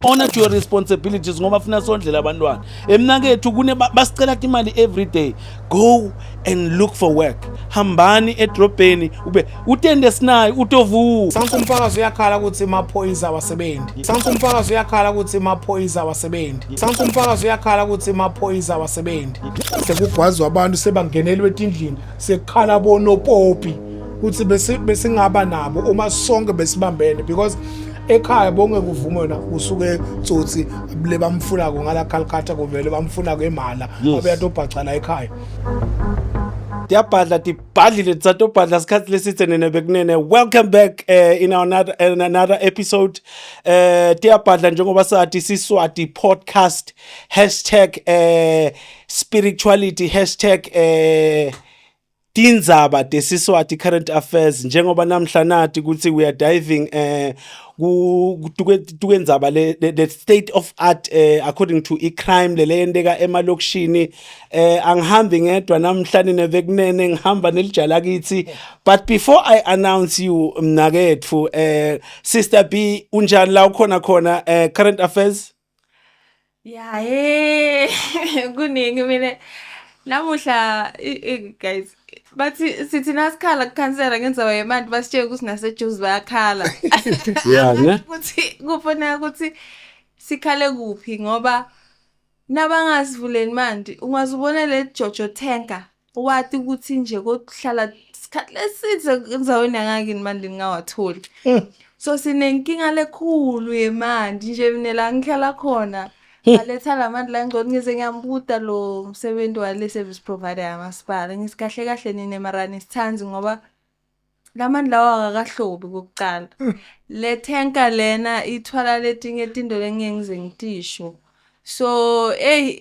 Honor to your responsibilities ngoba funa sondlela abantwana emnakethu kune basicela imali every day. Go and look for work. Hambani edrobheni ube utende sinayo utovuka. Sanku umfakazi uyakhala ukuthi amaphoyisa awasebenzi. Sanku umfakazi uyakhala ukuthi amaphoyisa awasebenzi. Sanku umfakazi uyakhala ukuthi amaphoyisa awasebenzi. Sekugwazwa abantu sebangenelwe etindlini sekukhala bonopopi ukuthi besingaba nabo uma sonke besibambene because ekhaya bonke kuvume wena usuke tsotsi le bamfunako ngala Calcutta kuvele bamfunako emala abeyatobhaca la ekhaya. Tiyabhadla tibhadlile tisatobhadla sikhathi lesithe nene bekunene. Welcome back in our another, in another episode. Tiyabhadla njengoba sathi Siswati podcast hashtag spirituality hashtag tindzaba tesiswati current affairs. Njengoba namhla nathi ukuthi we are diving tukwenzaba le the state of art according to i-crime lele yenteka emalokishini. Angihambi ngedwa namhla nene bekunene, ngihamba nelijala kithi. But before I announce you, mnaketfu, Sister B, unjani la ukhona khona? Current affairs? Ya hey, kuningi mina namuhla. Guys, bathi sithi nasikhala kukhansela ngenzawo yemanti, basitshela ukuthi naseJozi bayakhala. Yeah, ne. Ukuthi kufanele ukuthi sikhale kuphi, ngoba nabangasivuleli manti ungazubona le Jojo tanker wathi ukuthi nje kokuhlala isikhathi leside endzaweni yangakini manje ningawatholi. So sinenkinga lekhulu yemanti nje. Mina la ngihlala khona baletha la manti la ngcono. Ngize ngiyambuta lo msebenzi wale service provider yamasipala, ngithi, "Kahle kahle nine mara nisithanzi, ngoba lamanti lawa akakahlobi kokucala. Le tanker lena ithwala letinye tinto lengeke ngize ngitisho." So hey,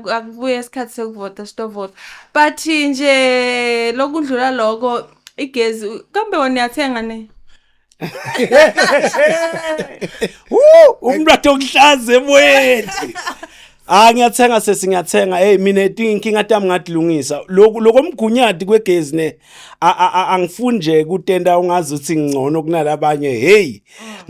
akubuye isikhathi sekuvota sitovota, but nje lokudlula lokho, igezi kambe wona uyathenga ne? Woo, umntwana okuhlaza emoyeni. Ah, ngiyathenga sesi, ngiyathenga. Hey, mina inkinga tami ngatilungisa. Lokhu lokomgunyati kwegezi ne angifuni nje kutenda ungazi ukuthi ngcono kunalabanye. Hey,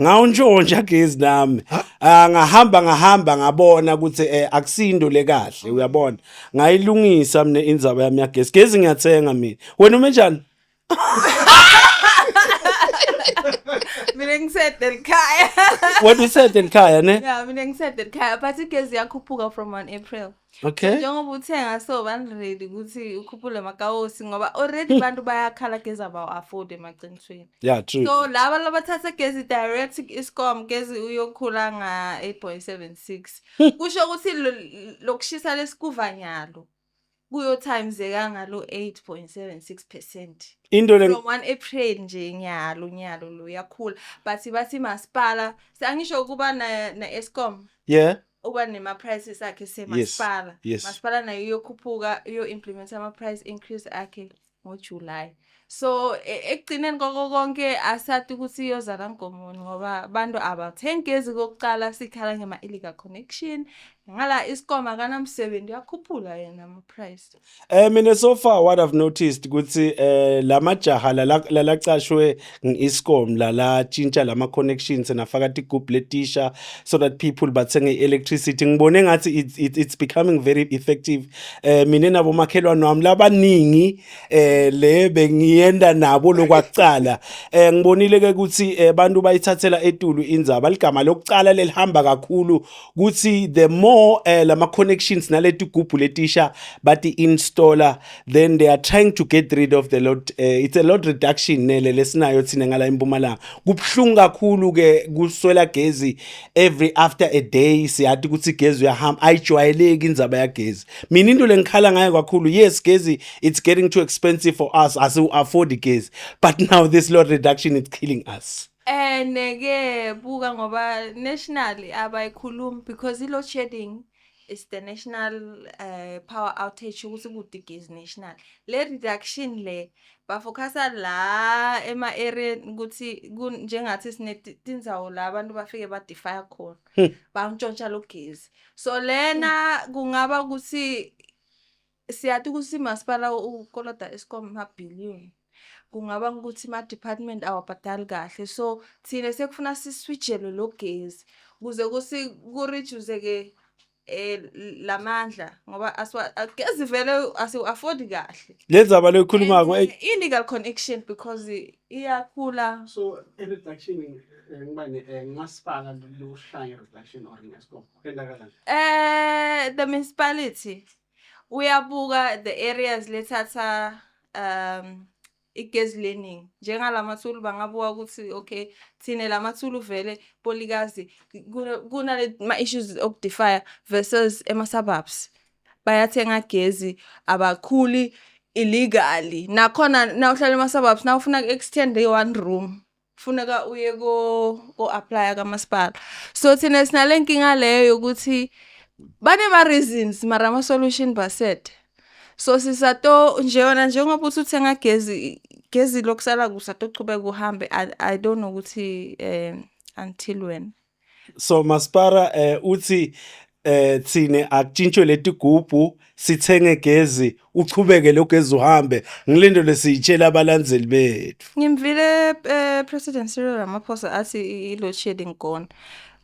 ngawuntshontsha gezi nami. Ah, ngahamba ngahamba ngabona ukuthi akusindo lekahle, uyabona. Ngayilungisa mina indzaba yami yagezi. Gezi ngiyathenga mina. Wena ume njani? Mina ngisede ekhaya. Wena usede ekhaya ne? Yeah, mina ngisede ekhaya, but igezi yakhuphuka from 1 April. Njengoba uthenga, so bani-ready ukuthi ukhuphule amakawosi, ngoba already abantu bayakhala, gezi abawu-afford emaqinisweni. Yeah, true. So laba labathatha gezi direct Eskom, gezi uyokhula nga-8.76, kusho ukuthi lokushisa lesikuva nyalo kuyo-timeseka ngalo 8.76%. Into le From 1 April nje nyalo nyalo lo yakhula, but bathi masipala angisho kuba na Eskom uba nema prices akhe semasipala. Masipala nayo iyokhuphuka, iyo implement ama price increase akhe ngoJuly. So ekugcineni koko konke asathi ukuthi iyozala nkomoni, ngoba abantu abathengi gezi. Kokuqala sikhala ngema illegal connection ngala Eskom akanamsebenzi, uyakhuphula yena ama price. Mina so far what I've noticed ukuthi lamajaha lalacashwe ngi-Eskom lala tshintsha lama connections nafaka tigubhu letisha so that people bathenge electricity, ngibone ngathi it's becoming very effective. Mina nabo makhelwane wami labaningi le bengiyenda nabo lokwakucala, ngibonile ke ukuthi bantu bayithathela etulu indzaba. Ligama lokucala lelihamba kakhulu kuthi the more lama connections naleti gubhu letisha bathi installer, then they are trying to get rid of the load. It's a load reduction nele lesinayo thina ngala eMpumalanga. Kubhlungu kakhulu ke kuswela gezi every after a day. Siyathi ukuthi gezi uyahamba, ayijwayeleki indzaba yagezi. Mina into lengikhala ngayo kakhulu, yes, gezi it's getting too expensive for us, asiwu afford igezi, but now this load reduction is killing us. And ke buka, ngoba nationally abayikhulumi because i-load shedding is the national power outage, ukuthi kude igezi national. Le reduction le bafocusa la ema-area ukuthi njengathi sinetindzawo la abantu bafike badefy khona, bantshontsha lo gezi. So lena kungaba ukuthi siyathi ukuthi masipala ukoloda Eskom amabhiliyoni. Kungaba ukuthi ma-department awabhadali kahle, so thina sekufuna siswijelwe lo gezi ukuze kusi ku-reduce-ke lamandla, ngoba asiwa gezi vele asiwu-afford kahle. Le ndzaba leyikhulumako. And, illegal connection because iyakhula. So i-reduction, ngibani, ngumasipala lokushaya i-reduction or nge-Eskom? Kwenzakalani? The municipality uyabuka the areas lethatha igezi leningi njengalamathulu, bangabuka ukuthi okay, thine lamathulu vele polikazi kunale ma-issues okudifaya versus ema-suburbs bayathenga gezi abakhuli illegally. Nakhona nawuhlala ema-suburbs, nawufuna ku-extend i-one room, funeka uye ko apply kamasipala. So thina sinale nkinga leyo yokuthi banema-reasons mara ama-solution basethe. So sisato nje yona njengoba uthi uthenga gezi, gezi lokusala kusatochubeka uhambe. I don't know ukuthi until when. So masipara uthi thine akutshintshwe letigubhu, sithenge gezi, uchubeke lo gezi uhambe. Ngilento lesiyitshela abalandzeli bethu. Ngimvile President Cyril Ramaphosa athi i-load shedding gone.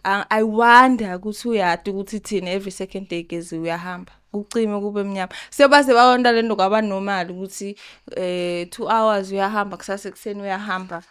I wonder ukuthi uyati ukuthi thina every second day gezi uyahamba, kucime kube mnyama. Sebaze bawonta lento kwaba normal ukuthi 2 hours uyahamba, kusasa ekuseni uyahamba.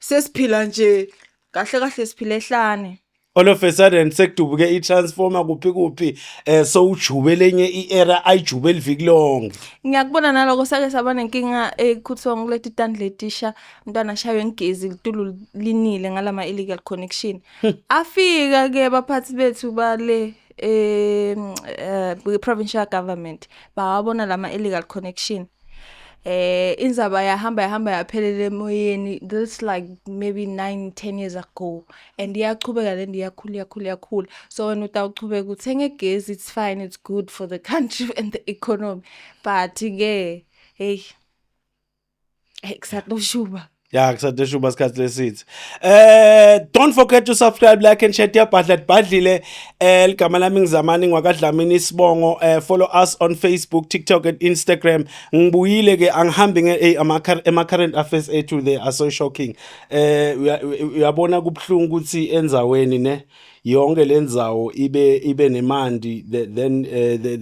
Sesiphila nje kahle kahle, siphila ehlane. All of a sudden sekudubuke i-transformer kuphi kuphi, so ujube lenye i-era ayijube liviki lonke. Ngiyakubona naloko, sake saba nenkinga eKhuthong kuleti tandla letisha, umntwana ashaywe ngigezi, litulu linile ngalama illegal connection. Afika ke baphathi bethu bale provincial government, bawabona lama illegal connection. Indzaba yahamba yahamba yaphelela emoyeni. This like maybe 9 10 years ago, and iyachubeka le nto, iyakhula, iyakhula, iyakhula. So wena utawuchubeka uthenge gezi, it's fine, it's good for the country and the economy, but ke hey, hey, kusatoshuba. Ya, kusatoshuba isikhathi lesithi. Don't forget to subscribe, like and share. Tiyabhadla tibhadlile. Ligama lami ngizamani ngwakadlamini isibongo. Follow us on Facebook, TikTok and Instagram. Ngibuyile ke, angihambi nge hey, ama current affairs ethu, they are so shocking. Uyabona kubhlungu ukuthi endzaweni ne yonke lendzawo ibe nemandi, then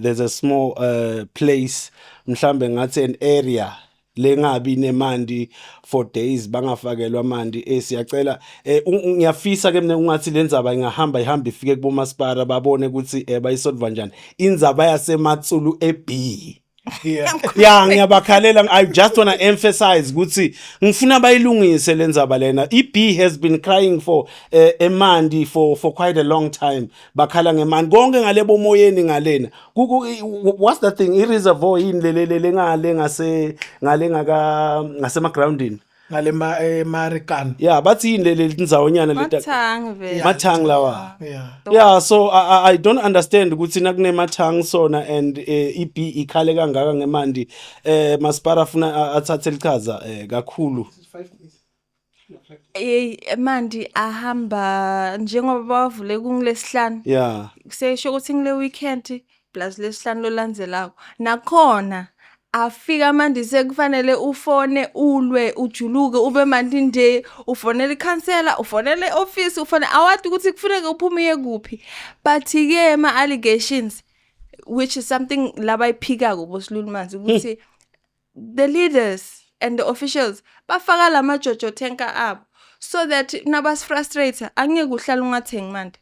there's a small place, mhlambe ngathi an area lengabi nemandi for days, bangafakelwa amandi. Siyacela, ngiyafisa ke mina ungathi lendzaba ingahamba ihamba ifike kubomasipala, babone ukuthi bayisolve kanjani indzaba yaseMatsulu eB. Ya, ngiyabakhalela. I just want to emphasize ukuthi ngifuna bayilungise lendzaba lena. iB has been crying for emandi for quite a long time. Bakhala ngemandi konke ngale bomoyeni ngalena. What's that thing, i-reservoir yini le le le ngale ngase ngale ngaka ngasemagroundini? Ngale ma eMarikana. Yeah, bathi yini le le ndzawonyana leta? Mathangi vele. Mathangi lawa. Yeah, so I don't understand ukuthi nakunemathang sona and iB ikhale kangaka ngemandi, masipala afuna athathe lichaza kakhulu. Hey, mandi ahamba njengoba bavule kungilesihlanu. Sesho ukuthi ngile weekend plus lesihlanu lolandzelako. Nakhona afika manje sekufanele ufone, ulwe, ujuluke, ube mandi nje, ufonele ikhansela, ufonele office, ufone awadi ukuthi kufuneka uphume uye kuphi. But ke ma allegations, which is something labayiphikako bosilulumanzi, ukuthi the leaders and the officials bafaka lama jojo tanker abo so that nabasifrustrate angeke uhlale ungathengi manje.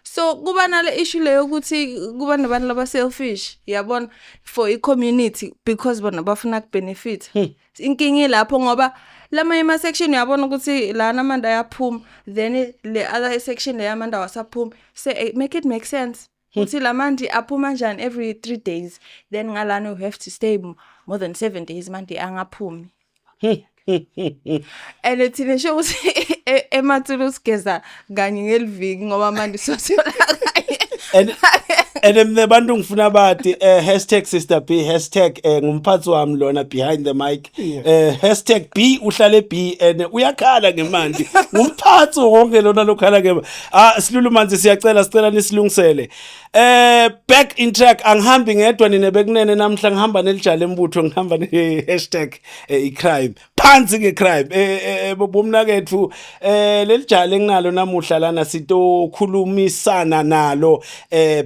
So kuba nale issue leyo ukuthi kuba nabantu laba selfish, yabona, for i community because bona bafuna kubenefit. Inkinga ilapho ngoba lamanye ama section uyabona ukuthi lana amanda ayaphuma, then le other section le amanda awasaphumi. Say make it make sense uthi lamandi aphuma kanjani every 3 days, then ngalana you have to stay more than 7 days manje angaphumi. And thina sho ukuthi emathulu sigeza kanye ngeliviki ngoba manje sothola kanye. And mina bantu ngifuna bathi #SisterB, hashtag ngumphathi wami lona behind the mic, #B uhlale B and uyakhala ngemandi, ngumphathi wonke lona lokhala ngema. Ah, silulu manzi, siyacela, sicela nisilungisele. Back in track, angihambi ngedwa nine bekunene namhla, ngihamba nelijala embutho, ngihamba ne hashtag icrime. Phansi ke crime bomnaketfu, lelijala enginalo namuhla lana sitokhulumisana nalo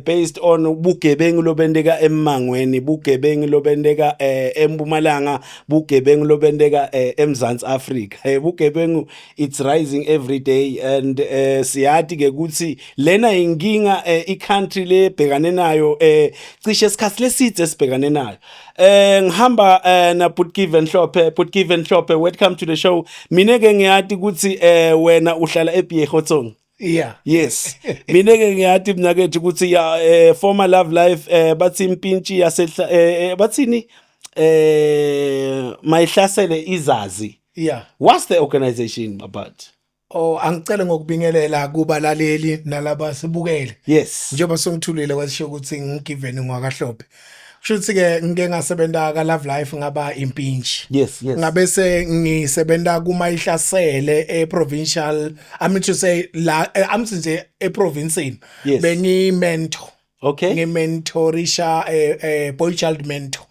based on bugebengu lobenteka emmangweni, bugebengu lobenteka eMpumalanga, bugebengu lobenteka eMzantsi Afrika. Bugebengu, it's rising every day and siyati ke ukuthi lena inkinga i-country lebhekane nayo cishe isikhathi leside sibhekane nayo. Ngihamba na Butgiven Hlophe. Butgiven Hlophe, welcome to the show. Mina ke ngiyati ukuthi wena uhlala eBiegotsong. Yes. Mina ke ngiyati mina kethu ukuthi ya former Love Life, bathi impintshi yasehla, bathini, mayihlasele izazi. What's the organization about? Oh, angicele ngokubingelela kubalaleli nalaba sibukele. Njengoba songithulile kwasho ukuthi ngiGiven ngwakaHlophe. Kusho ukuthi ke ngike ngasebenza ka Love Life, ngaba impintshi. Ngabe se ngisebenza kuma ihlasele e provincial, I mean to say la I'm nje e provinceini. Bengi mentor. Ngimentorisha boy child mentor.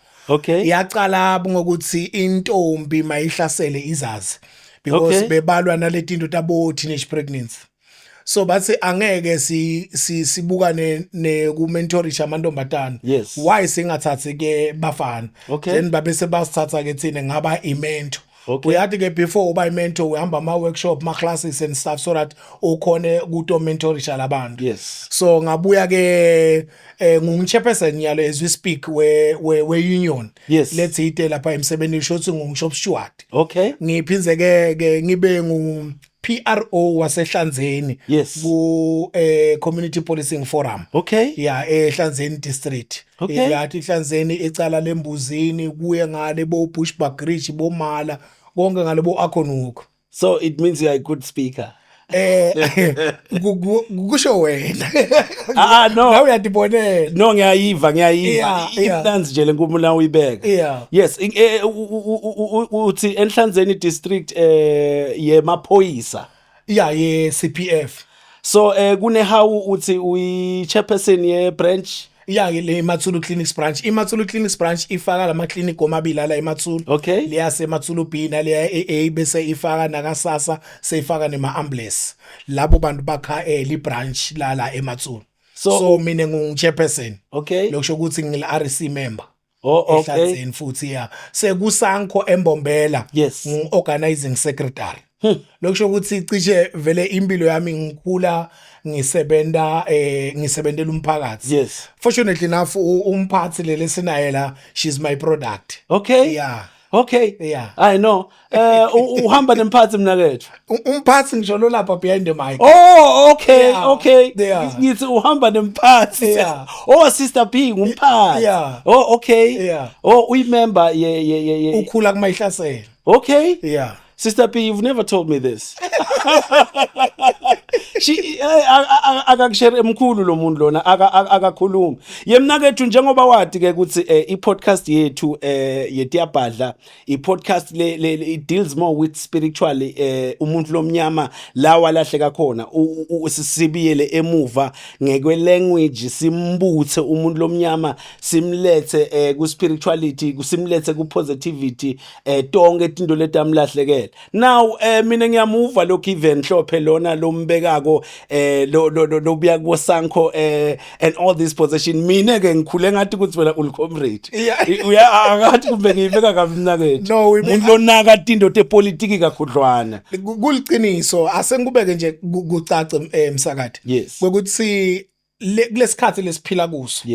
Yaqala ngokuthi intombi mayihlasele izazi because bebalwa naletinto tabo teenage pregnancy, so bathi angeke si sibukane ne ku mentorisha amantombazana, why singathathi ke bafana? Then babe sebasithatha ke thina, ngaba i mentor. Uyathi ke before uba i mentor uhamba ama workshop, ma classes and stuff so that ukhone kuto mentorisha labantu. So ngabuya ke ngungu-chairperson yalo as we speak we union. Let's ite lapha emsebenzini, shothi ngungu-shop steward. Ngiphinze ke ngibe ngu PRO waseHlanzeni ku Community Policing Forum. Yeah, eHlanzeni district. Yathi iHlanzeni icala lembuzini kuye ngale bo Bushbuckridge, bomala konke ngale bo Acornhoek. So it means you are a good speaker. Kusho wena. Ah, ah, no. Nawe uyadibonela. No, ngiyayiva, ngiyayiva. Imnanzi nje lenkulumo la uyibeka. Yes, uthi enhlanzeni district yemaphoyisa. Yeah, ye CPF. So kunehawu uthi uyi chairperson ye branch. Yeah, le Matsulu Clinics branch. IMatsulu Clinics branch ifaka lama clinic omabili ala eMatsulu. Liyase Matsulu B naleya AA, bese ifaka nakasasa, seyifaka nema ambulance. Labo bantu bakha li branch la la eMatsulu. So mina ngingu chairperson. Lokusho ukuthi ngile RC member. Ehlanzeni futhi ya sekusankho embombela ngu organizing secretary. Lokusho ukuthi cishe vele impilo yami ngikhula ngisebenta, ngisebentela umphakathi. Fortunately enough, umphathi lele sinaye la, she's my product. Yeah. Yeah. I know. Uhamba nemphathi mina kethu. Umphathi ngisho lo lapha behind the mic. Oh, okay. Ngithi uhamba nemphathi. Oh, Sister B ngumphathi. Yeah. Oh, okay. Oh, uyimember ye. Ukhula kumayihlasela. Yeah. Sister B, you've never told me this. She akakushare emkhulu lo muntu lona, akakhulumi. Yemna kethu, njengoba wathi ke ukuthi i-podcast yethu yetiyabhadla, i-podcast le it deals more with spiritually, umuntu lomnyama la walahleka khona, sisibiyele emuva ngekwe language, simbuthe umuntu lomnyama, simlethe ku spirituality, simlethe ku positivity, tonke tinto letamlahlekela. Now mina ngiyamuva lo Given Hlophe lona lombekako, lo lobuya ku Sanko and all this position. Mina ke ngikhule ngathi ukuthi wena uli comrade. Uya akathi kumbe ngiyibeka kabi mina kethu? No, umuntu lonaka tinto tepolitiki kakhudlwana. Kuliciniso, asengikubeke nje kucace, msakade. Ukuthi kulesikhathi lesiphila kuso,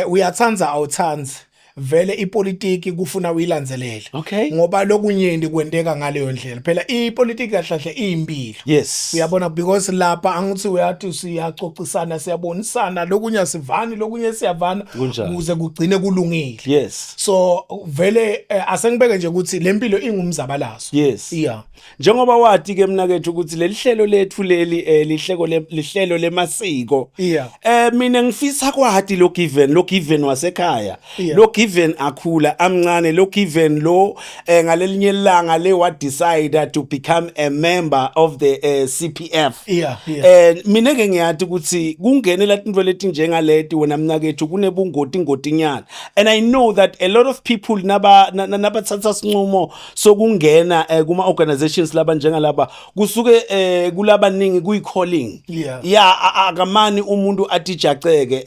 uyathanza awuthanzi, vele ipolitiki kufuna uyilandzelele. Ngoba lokunyenti kwenteka ngaleyo ndlela. Phela ipolitiki kahle kahle iyimpilo. Uyabona, because lapha angithi uyathi siyacocisana, siyabonisana, lokunye asivani, lokunye siyavana. Kunjalo. Kuze kugcine kulungile. So vele asengibeke nje ukuthi lempilo ingumzabalazo. Njengoba wathi ke mina kethu ukuthi leli hlelo lethu leli lihleko lihlelo lemasiko. Mina ngifisa kwati lo Given, lo Given wasekhaya. Lo Given akhula amncane, lo Given lo ngalelinye ilanga le wa decide to become a member of the CPF. Mina ke ngiyathi ukuthi kungenela into letinjengaleti wena mnakethu kunebungoti ngotinyana, and I know that a lot of people naba nabathatha sinqumo sokungena kuma organizations laba njengalaba kusuke kulabaningi kuyi calling. Yeah, akamani umuntu athi jaceke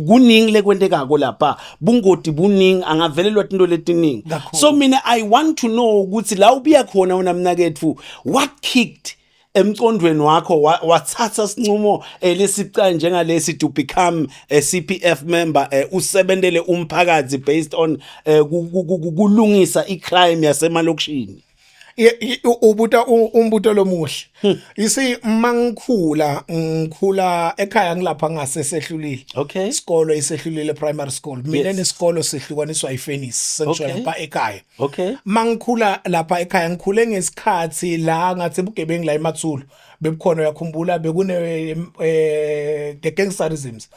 kuningi lekwentekako lapha, bungoti buningi, angavelelwa tinto letiningi. Kakhulu. So mina I want to know ukuthi la ubuya khona wena mnakethu, what kicked emcondweni wakho wathatha sinqumo lesibucayi njengalesi to become a CPF member, usebentele umphakathi based on kulungisa icrime yasemalokishini? Ubuta umbuto lomuhle. You see, mangikhula, ngikhula ekhaya ngilapha ngasesehlulile. Isikolo isehlulile primary school. Mina nesikolo sehlukaniswa ifenisi, sengisho lapha ekhaya. Mangikhula lapha ekhaya, ngikhule ngesikhathi la ngathi bugebengu la eMatsulu bebukhona. Uyakhumbula bekune the gangsterisms,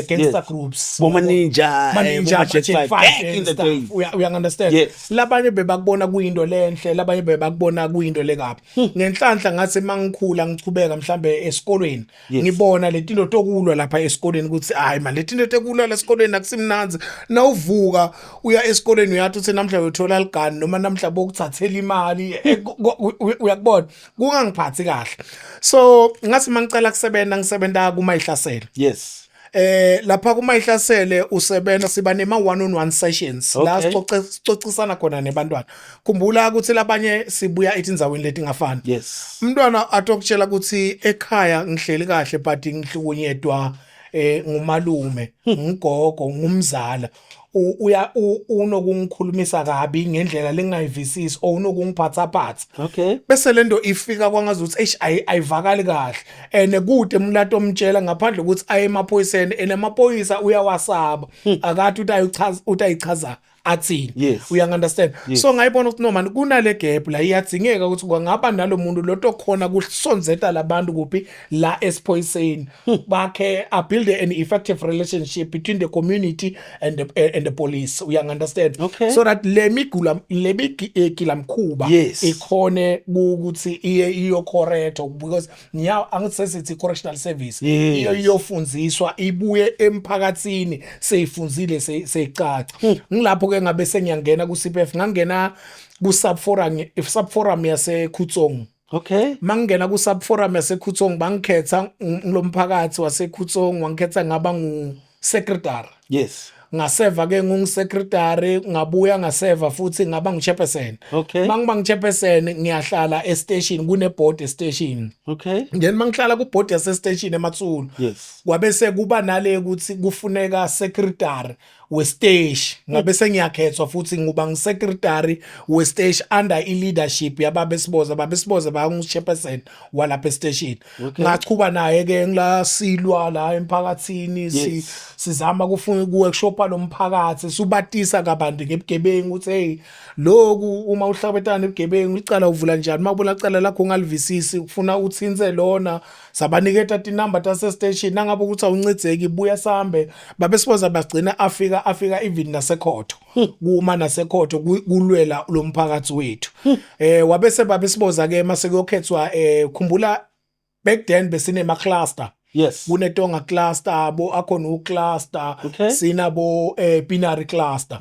gangster groups. Boma Ninja, Maninja, boma Jack Jack Five, Five back in and the stuff. days. Uya understand? Yes. Labanye bebakubona kuyinto lenhle, labanye bebakubona kuyinto lekabi. Ngenhlanhla ngathi mangikhula ngichubeka mhlambe esikolweni, ngibona letinto tokulwa lapha esikolweni ukuthi hayi man, letinto tekulwa la esikolweni akusimnanzi. Nawuvuka uya esikolweni uyathi uthi namhla uyothola ligani noma namhla bokuthathela imali, uyakubona kungangiphathi kahle. So ngathi mangicela kusebenza, ngisebenza kumayihlasela. Lapha kumayihlasele usebenza, siba nema one on one sessions la sicoce, sicocisana khona nebantwana. Khumbula ukuthi labanye sibuya etindzaweni letingafani. Umntwana atokutshela ukuthi ekhaya ngihleli kahle, but ngihlukunyedwa ngumalume, ngugogo, ngumzala. Uya unokungikhulumisa kabi ngendlela lengayivisisi or unokungiphatha phatha. Bese lento ifika kwangazuthi eish, ayivakali kahle and kude umlato omtshela ngaphandle ukuthi aye emaphoyiseni, and amaphoyisa uyawasaba, akathi uthi ayochaza, uthi ayichaza athini. Uya understand? Yes. So ngayibona ukuthi no man, kunale gap la, iyadzingeka ukuthi kwangaba nalomuntu loto khona kusonzeta labantu kuphi la esiphoyiseni bakhe, a build an effective relationship between the community and the police, uya understand? Okay. So that le migula le migilamkhuba ikhone ukuthi iye iyo correct, because nya angithi correctional service iyo iyofundziswa ibuye emphakathini seyifunzile, seyicaca. Ngilapho ke ngabe sengiyangena ku CPF, ngangena ku sub forum, sub forum yase Khutsong. Mangena ku sub forum yase Khutsong, bangikhetha ngilomphakathi wase Khutsong, wangikhetha ngaba ngu secretary. Ngaseva ke ngungu-secretary, ngabuya ngaseva futhi ngaba ngu-chairperson. Mangiba ngu-chairperson, ngiyahlala e-station, kune-board e-station. Then mangihlala ku-board yase-station eMatsulu, kwabe sekuba nale ukuthi kufuneka secretary wesiteshi, ngabe sengiyakhethwa futhi nguba ngisecretary wesiteshi under i-leadership yababesiboza. Babesiboza bangu-chairperson walapha estation. Ngachuba naye ke ngila silwa la emphakathini, sizama kufuna ku-workshopa lo mphakathi, subatisa kabanti ngebugebengu ukuthi hey, loku uma uhlabetana nebugebengu icala uvula njani, uma ubona icala lakho ungalivisisi ufuna uthintse lona, sabaniketa tinamba tase station, nangabe ukuthi awuncedzeki buya sambe. Babesiboza bagcina afika even nasekhotho, kuma nasekhotho kulwela lo mphakathi wethu. Wabese babesiboza ke mase kuyokhethwa, khumbula back then besinema cluster. Kunetonga cluster, bo akhona ucluster, sinabo binary cluster.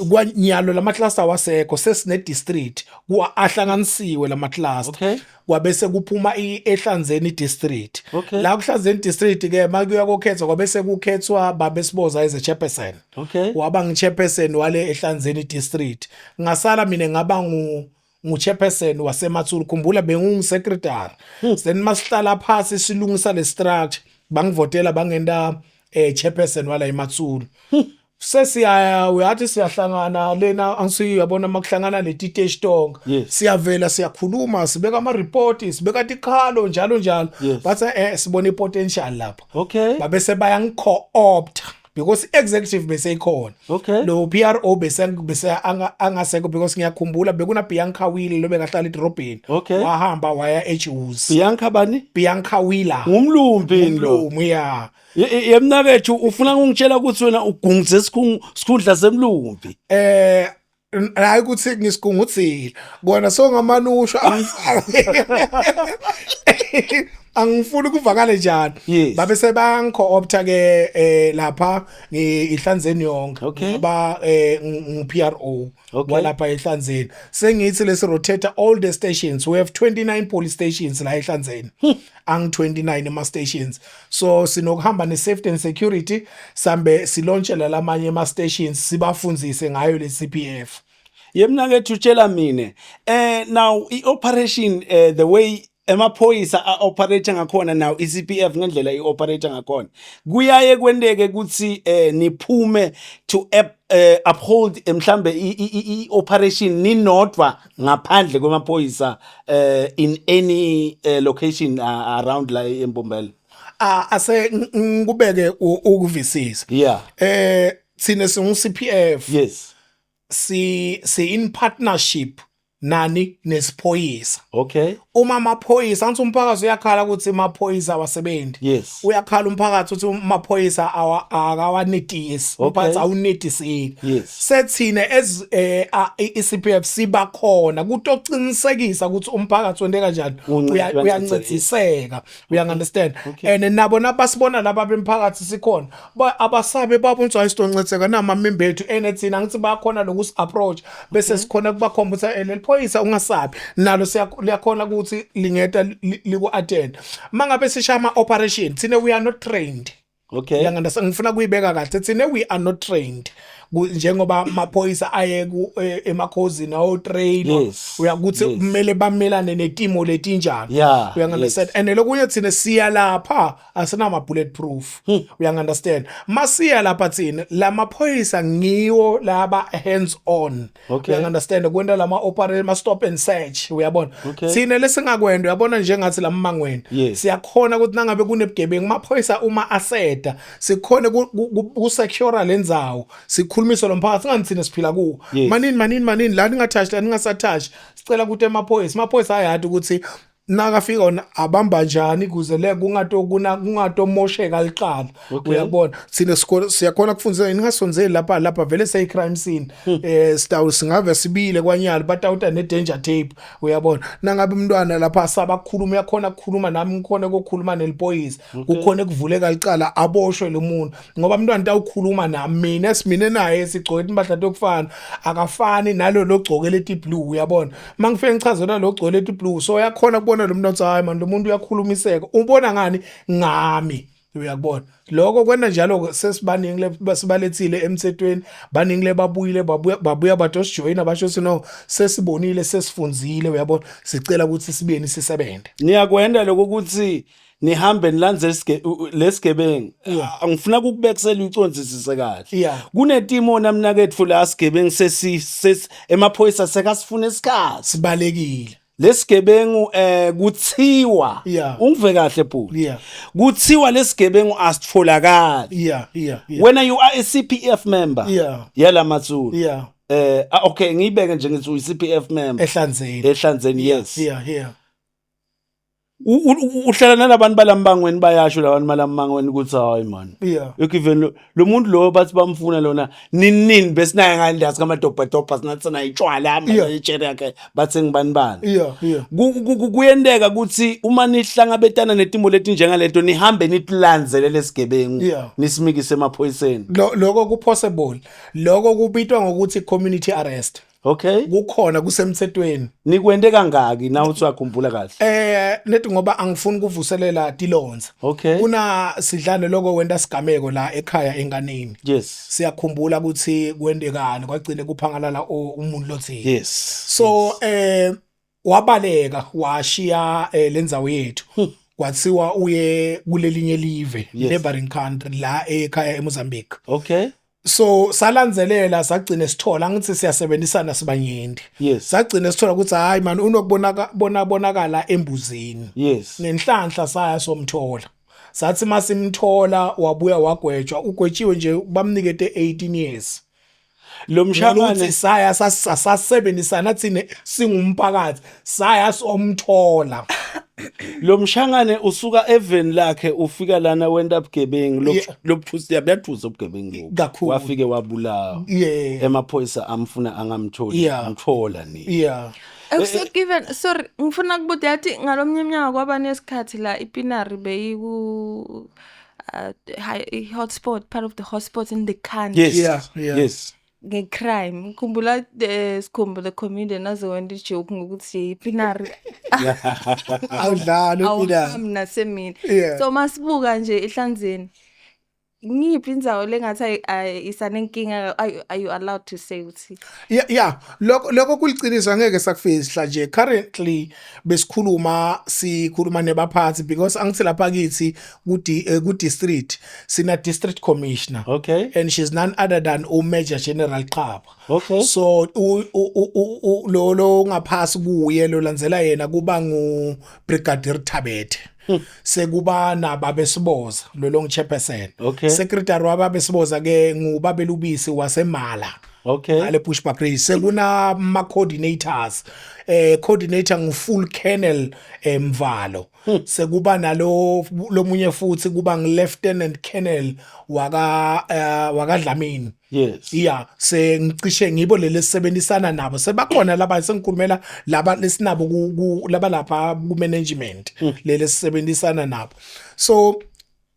Kwanyalo lama cluster wasekho, sesine district, kuwa ahlanganisiwe lama cluster. Kwabese kuphuma ehlanzeni district. La kuhlanzeni district ke makuya kokhethwa, kwabese kukhethwa babesiboza as a chairperson. Waba ngi-chairperson wale ehlanzeni district, ngasala mina ngaba ngu chairperson waseMatsulu. Khumbula bengingu-secretary. Then masihlala phasi silungisa le structure, bangivotela bangenta chairperson wala eMatsulu. Sesiyaya uyathi siyahlangana lena, angisiyo uyabona makuhlangana leti tonke. Siyavela, siyakhuluma, sibeka ama report, sibeka tikhalo njalo njalo. Bathi sibona ipotential lapha. Babese bayangi-co-opt because executive bese ikhona. Lo PRO bese bese angasekho because ngiyakhumbula bekuna Bianca Wheeler lo bekahlala edrobheni. Wahamba waya eJozi. Bianca bani? Bianca Wheeler. Ngumlumbi lo. Umlumbi ya. Yemnakethu ufuna ukungitshela ukuthi wena ugungise sikhundla semlumbi. Hayi ukuthi ngisigungudzile kona songamanusho, angifuni kuvakale njalo. Babe sebangi-co-opta ke lapha ihlanzeni yonke. Ba ngu PRO walapha ehlanzeni. Sengithi lesi rotate all the stations. We have 29 police stations la ehlanzeni, angi 29 ema stations. So sinokuhamba ne safety and security, sambe silaunchela lamanye ema stations, sibafundzise ngayo le CPF. Yemnakethu, utshela mine, now i-operation, the way emaphoyisa a-operate ngakhona now, i-CPF ngendlela i-operate ngakhona, kuyaye kwenteke ukuthi niphume to uphold mhlambe i-operation ninodwa ngaphandle kwemaphoyisa in any location around la eMbombela? Ah, ase ngikubeke ukuvisisa. Thina singu CPF. Si in partnership nani nesiphoyisa. Uma amaphoyisa, angithi umphakathi uyakhala ukuthi amaphoyisa awasebenzi. Uyakhala umphakathi ukuthi amaphoyisa akawanetisi. Umphakathi awunetiseki. Sethine as i-CPF siba khona kutoqinisekisa ukuthi umphakathi wente kanjani, uyancediseka, uya understand? And nabo nabasibona laba bemphakathi sikhona, abasabe babona ukuthi ayisidoncediseka namamembe ethu, and thina ngithi bakhona lokusi approach bese sikhona kubakhomba ukuthi leli phoyisa ungasabi nalo, liyakhona ukuthi lingeta liku attend mangabe sishaya ama operation. Thina we are not trained. Uyangi-understand? Ngifuna kuyibeka kahle, thina we are not trained njengoba amaphoyisa aye emakhozini ayo-train uyakuthi kumele bamelane netimo letinjani. Uyangi-understand? And lokunye, thina siya lapha asinama bullet proof, uyangi-understand? Masiya lapha thina, lamaphoyisa ngiwo laba hands on. Uyangi-understand? Kwenta lama operate ma stop and search, uyabona? Thina lesingakwenda, uyabona, njengathi lamangweni, siyakhona ukuthi nangabe kunebugebengu, amaphoyisa uma aseda, sikhone ku-secure lendzawo, sikhulumise lo mphakathi, singani thina siphila kuwo. Manini, manini, manini la, ningathashi la, ningasathashi, sicela ukuthi emaphoyisa ayadi ukuthi nakafika wona abamba njani kuze le kungato kuna kungatomosheka liqala. Uyabona, thina siyakhona kufundisa ningasondzeli lapha, lapha vele seyi crime scene, sitawu singave sibile kwanyalo, batawuta ne danger tape, uyabona? Nangabe umntwana lapha asaba kukhuluma, uyakhona ukukhuluma nami, ngikhona ukukhuluma neliphoyisa, kukhona kuvuleka licala, aboshwe lo muntu, ngoba umntwana tawukhuluma nami, mina simine naye sigcoke impahla tokufana, akafani nalo logcoke leti blue, uyabona? Mangifike ngichazela lo gcoke leti blue, so uyakhona kubona lo muntu othi hayi man, lo muntu uyakhulumiseka, ubona ngani ngami, uyakubona? Lokho kwena njalo sesibaningi le sibalethile emthethweni, baningi le babuyile, babuya batosijoyina, basho ukuthi no, sesibonile, sesifunzile, uyabona? Sicela ukuthi sibeni sisebenze. Niyakwenda lokho ukuthi nihambe nilandze lesigebengu? Angifuna ukukubekisela ucondzisise kahle. Kunetimo namnaketfu la sigebengu sesi emaphoyisa sekasifuna isikhathi. Sibalekile. Lesigebengu kuthiwa, ungive kahle bhuti, kuthiwa lesigebengu asitholakali. Wena you are a CPF member yalamatsulu. Okay, ngiyibeke nje ngithi uyi CPF member Ehlanzeni. Ehlanzeni, yes. Yeah. Uhlala nalabantu balambangweni, bayasho labantu balambangweni ukuthi hayi man, even lo muntu lo bathi bamfuna lona nini nini, besinaye ngale kamadobhadobha, sinathi sinaye itshwala, itshere yakhe, bathi ngibani bani. Yeah. Kuyenteka ukuthi uma nihlangabetana netimo letinjengaleto, nihambe nitilandzele lesigebengu, nisimikise emaphoyiseni? Lokho ku possible, lokho kubitwa ngokuthi community arrest. Kukhona, kusemthethweni. Nikwente kangaki na uthi uyakhumbula kahle? Nethi ngoba angifuni ukuvuselela tilonza. Kuna sidlane lokho wenta sigameko la ekhaya enganeni. Siyakhumbula ukuthi kwendekani, kwagcine kuphangalala umuntu lothile. So wabaleka, washiya lendzawo yethu, kwathiwa uye kulelinye live, neighboring country la ekhaya eMozambique. So salandzelela, sagcine sithola, ngithi siyasebenzisana sibanyenti. Sagcine sithola ukuthi hayi man, unokubonaka bona bonakala embuzini. Nenhlanhla saya somthola. Sathi masimthola wabuya wagwetshwa, ugwetshiwe nje bamnikete 18 years. Lo mshangane Ukuthi saya sasebenzisana thina singumphakathi, saya somthola. Lo mshangane usuka eveni lakhe ufika lana wenta bugebengu lobuthusi buyathusa ubugebengu lobu. Kakhulu. Wafike wabulawa. Emaphoyisa amfuna angamtholi, amthola ni. Given sorry ngifuna kubuza yathi ngalomnye iminyaka kwaba nesikhathi la ipinari beyiku hotspot, part of the hotspots in the country. Yes. Yeah. Yes. Nge-crime ngikhumbula Sikhumbu the comedian aze wenta ijoke ngokuthi ipinari Awudlali upinari. Awuhambi nasemini. So masibuka nje ehlanzeni ngiphi indzawo lengathi isanenkinga, are you allowed to say ukuthi Yeah, lokho kuliciniso, angeke sakufihla nje. Currently besikhuluma sikhuluma nebaphathi because angithi lapha kithi ku district sina district commissioner. And she's none other than u Major General Xaba. So lo ngaphasi kuye lo landzela yena kuba ngu Brigadier Thabethe. Sekuba nababesiboza lo long chairperson. Secretary wababesiboza ke ngubabelubisi wasemala. Ale Bushbuckridge sekuna ma coordinators. Coordinator ngu full colonel Mvalo. Sekuba nalo lomunye futhi kuba ngu Lieutenant Colonel waka Dlamini. Yeah, sengicishe ngibo leli sisebenzisana nabo. Sebakhona laba sengikhulumela laba lesinabo ku laba lapha ku management leli sisebenzisana nabo. So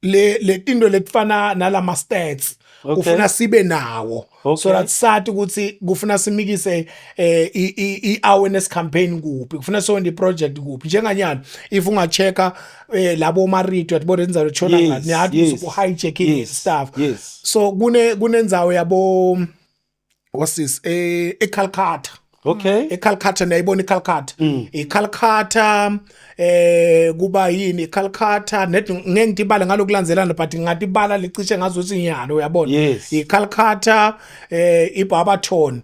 le tinto letifana nalama stats kufuna sibe nawo so that sathi ukuthi kufuna simikise i awareness campaign kuphi, kufuna sonde project kuphi. Njenganyana if ungachecka labo marito yatibona indzawo etshona ngathi niyathi usuku hijacking stuff. So kunendzawo yabo what's this eCalcutta. eCalcutta niyayibona iCalcutta. iCalcutta kuba yini iCalcutta net ngeke ngibale ngalokulandzelana but ngatibala licishe ngazuthi nyalo uyabona. iCalcutta iBarberton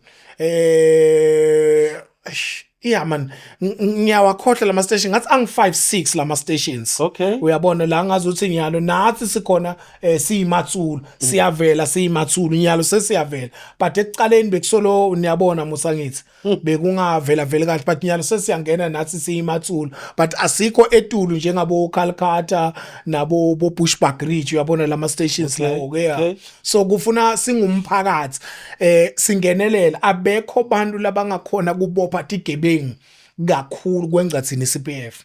yeah man ngiyawakhohlwa lama station ngathi angi 5 6 lama stations. Uyabona la ngazuthi nyalo nathi sikhona siyimatsulu siyavela siyimatsulu nyalo sesiyavela but ekuqaleni bekusolo niyabona musa ngithi bekungavela vele kahle but nyalo sesiyangena nathi siyimatsulu but asikho etulu njengabo Calcutta nabo bo Bushbuckridge uyabona lama stations lawo ke ya. So kufuna singumphakathi singenelela abekho bantu labangakhona kubopha tigebengu kakhulu kwengcathini CPF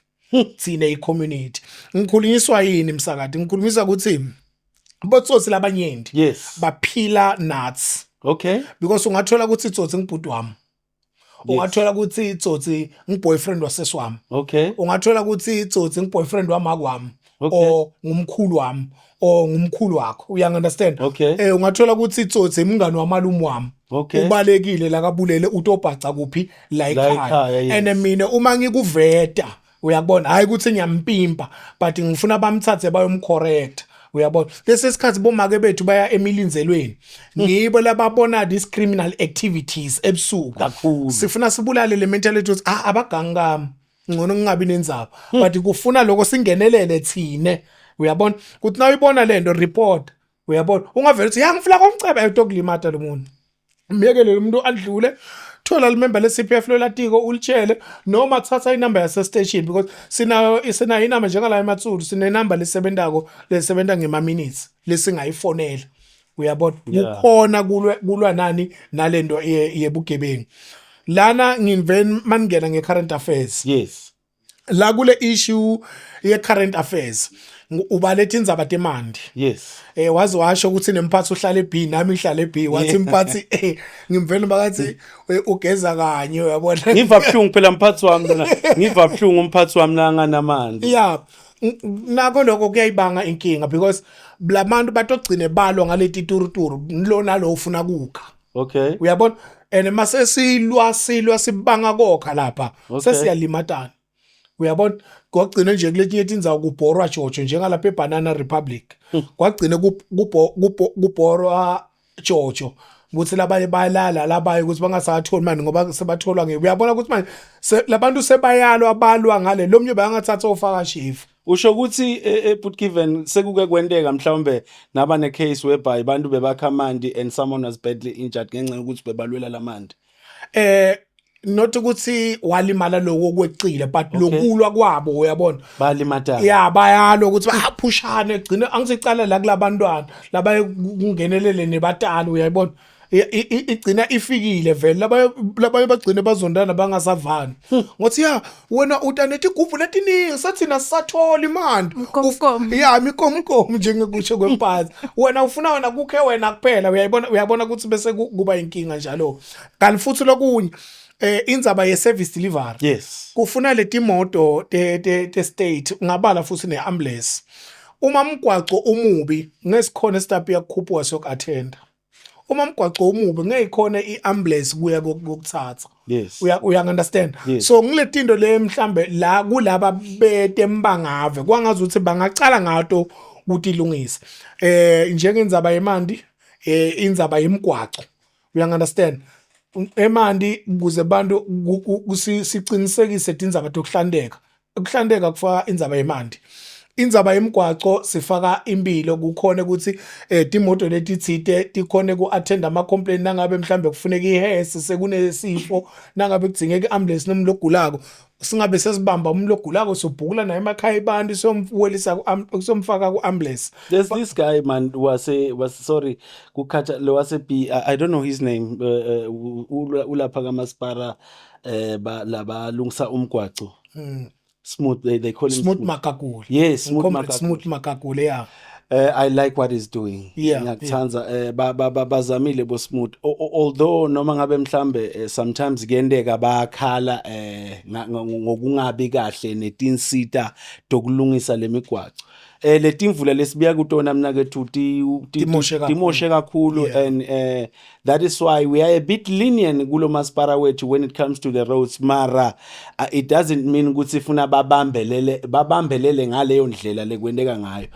thina i-community. Ngikhulunyiswa yini msakade? Ngikhulumisa ukuthi botsotsi labanyenti baphila nuts. Because ungathola ukuthi itsotsi ngibhuti wami. Ungathola ukuthi itsotsi ngiboyfriend waseswami. Ungathola ukuthi itsotsi ngiboyfriend wamakwami. Or ngumkhulu wami or ngumkhulu wakho. Uya understand? Ungathola ukuthi itsotsi umngani wamalume wami. Ubalekile la kabulele utobhaca kuphi la La ekhaya. ekhaya, yes. And mina uma ngikuveta uyakubona hayi ukuthi ngiyampimpa but ngifuna bamthathe bayomcorrect. Uyabona lesi sikhathi bomake bethu baya emilinzelweni ngibo lababona these criminal activities ebusuku Kakhulu. Sifuna sibulale le mentality ukuthi abagangi kami ngcono ngingabi nenzaba but kufuna lokho singenelele thine. Uyabona ukuthi nawuyibona lento report. Uyabona ungavela uthi ya ngifuna komceba etokulimata lo muntu myekele lo muntu adlule thola limember le CPF lolatiko ulitshele noma thatha inamba yase station because sinayo sinayo inamba njengala ematsulu sine number lesebentako lesebenta ngema minutes lesingayifonela. Uyabona kukhona kulwa nani nalento yebugebengu lana nginven maningena nge current affairs. La kule issue ye current affairs ubaletha indzaba temandi. Waze washo ukuthi nemphathi uhlala eB nami ngihlala eB wathi imphathi ngimvela bakathi ugeza kanye uyabona. Ngiva buhlungu phela mphathi wami lona. Ngiva buhlungu umphathi wami la nganamandla. Yeah. Nako lokho kuyayibanga inkinga because labantu batogcine balwa ngaleti turuturu lona lo ufuna kukha. Uyabona? And mase silwa silwa sibanga kokha lapha sesiyalimatana. Uyabona? Kwagcina nje kuletinye tindzawo kubhorwa jojo njengalapha eBanana Republic. Kwagcina kubhorwa jojo. Ukuthi labanye bayalala, labaye ukuthi bangasatholi manje ngoba sebatholwa ngeke. Uyabona ukuthi manje labantu sebayalwa, balwa ngale lo mnye bayangathatha ofaka shift. Usho ukuthi but given sekuke kwenteka mhlawumbe naba ne case whereby abantu bebakha amanti and someone was badly injured ngenxa yokuthi bebalwela lamanti? Not ukuthi walimala lokho kwecile, but lokulwa kwabo, uyabona. Balimatana. Ya, bayalwa ukuthi baphushane, egcine angisicala la kulabantwana labaye kungenelele nebatali, uyayibona. Igcina ifikile vele, labaye bagcine bazondana, bangasavani, ngothi ya wena utanethi igubhu letiningi, sathina sisathola imali. Mkomkom. Ya, mikomkom, njengekusho kwempatha, wena ufuna wena kukhe wena kuphela, uyayibona. Uyabona ukuthi bese kuba inkinga njalo. Kanti futhi lokunye, indzaba ye service delivery, kufuna leti moto te state, ungabala futhi neambulance. Uma umgwaco umubi, ngesikhona stop yakukhuphuka soku-attenda. Uma umgwaco umubi, ngeyikhona iambulance kuya kokuthatha. Uya understand? Yes. So ngiletinto le mhlambe la kulaba betembangave kwangazi ukuthi bangacala ngato ukuthi ilungise njengendzaba yemanti, indzaba yemgwaco, uya understand, emanti ukuze abantu sicinisekise tindzaba tokuhlanteka. Ukuhlanteka kufaka indzaba yemanti, indzaba yemgwaco sifaka impilo, kukhona ukuthi timoto letitsite tikhone ku-attend ama-complaint nangabe mhlambe kufuneka ihesi, sekunesifo, nangabe kudzingeka i-ambulance nomuntu logulako, singabe sesibamba umuntu logulako, sobhukula naye emakhaya abantu, siyomwelisa siyomfaka ku-ambulance. There's this guy, man, was, sorry kukhatha lo wase B, I don't know his name, ulapha kamasipara, ba labalungisa umgwaco. Smooth, they call him. Smooth Makakule. Yes, Smooth Comrade Makakule. Smooth Makakule, yeah. I like what he's doing. Ngiyakuthanda, bazamile bo Smooth. Although noma ngabe mhlambe sometimes kuyenteka bayakhala ngokungabi kahle netinsita tokulungisa lemigwaco. Letimvula lesibuya kutona mina kethu Timoshe kakhulu. Timoshe kakhulu, and that is why we are a bit lenient kulo masipara wethu when it comes to the roads, mara it doesn't mean ukuthi funa babambelele ngaleyo ndlela lekwenteka ngayo.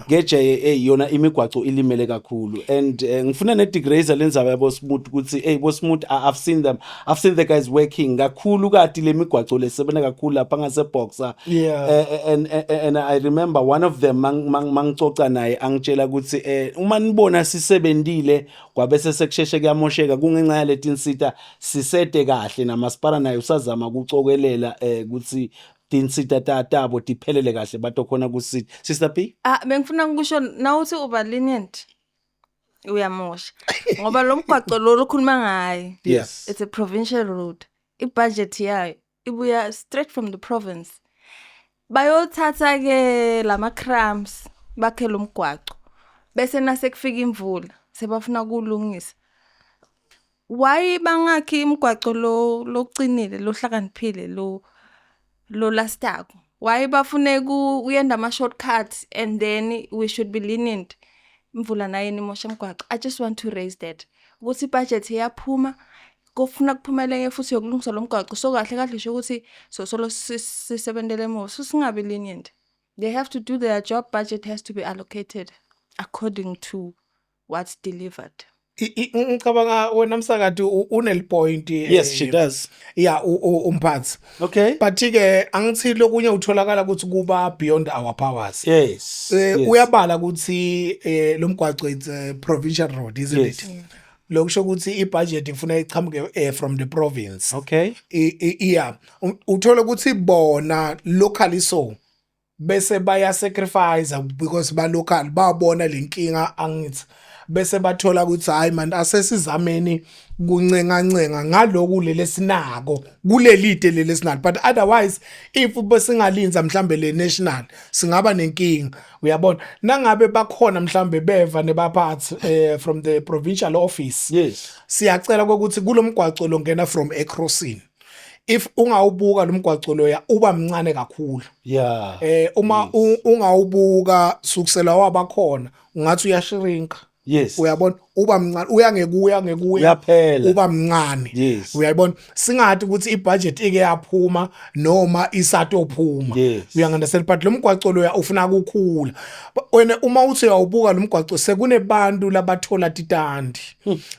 Ke yona imigwaco ilimele kakhulu and ngifuna ne degrader lenzaba yabo Smooth ukuthi, hey, bo Smooth, I've seen them, I've seen the guys working kakhulu kati lemigwaco lesebenza kakhulu lapha ngase Boxer. And I remember one of them mangicoca naye angitshela ukuthi uma nibona sisebentile kwabese sekusheshe kuyamosheka kungenxa yaletinsita sisete kahle, namasipala naye usazama ukucokelela ukuthi tinsita tabo tiphelele kahle batokhona kusita. Sister P. Ah, bengifuna ukusho nawuthi uba lenient uyamosha, ngoba lo mgwaco lo lokhuluma ngaye, it's a provincial road, ibudget yayo ibuya straight from the province. Bayothatha ke lama crumbs bakhe lo mgwaco, bese nase kufika imvula sebafuna kulungisa. Why bangakhi imigwaco lo locinile, lohlakaniphile, lo lastako? Why bafune kuyenda ama shortcuts? And then we should be lenient, imvula nayo imosha imigwaco. I just want to raise that ukuthi ibudget iyaphuma, kufuna kuphumelele futhi yokulungisa lo mgwaco, so kahle kahle sho ukuthi so solo sisebentele emuva, so singabi lenient. They have to do their job. Budget has to be allocated according to what's delivered. Ngicabanga wena msakati unel point. Yes, she does. Yeah, umphathi. But ke angithi lokunye utholakala ukuthi kuba beyond our powers. Uyabala ukuthi lo mgwaco, it's a provincial road, isn't it? Lokusho ukuthi ibudget ifuna iqhamuke from the province. Yeah, uthola ukuthi bona locally, so bese baya sacrifice because ba local, babona lenkinga, angithi bese bathola ukuthi hayi man, asesizameni kuncenga ncenga ngaloku lele sinako kulelide lele sinalo, but otherwise if besingalinza mhlambe le national, singaba nenkinga, uyabona. Nangabe bakhona mhlambe beva nebaphathi from the provincial office, siyacela ukuthi kulomgwaco longena from eCrossing, if ungawubuka lo mgwaco loya, uba mncane kakhulu. Uma ungawubuka sukusela wabakhona, ungathi uyashrinka. Yes. Uyabona, uba mncane, uya ngekuya ngekuya, Uyaphela. uba mncane. Yes. Uyayibona, singathi ukuthi ibudget ike yaphuma noma isatophuma. Yes. Uyangunderstand, but lo mgwaco loya ufuna ukukhula. Wena uma uthi uyawubuka lo mgwaco, sekunebantu labathola titandi,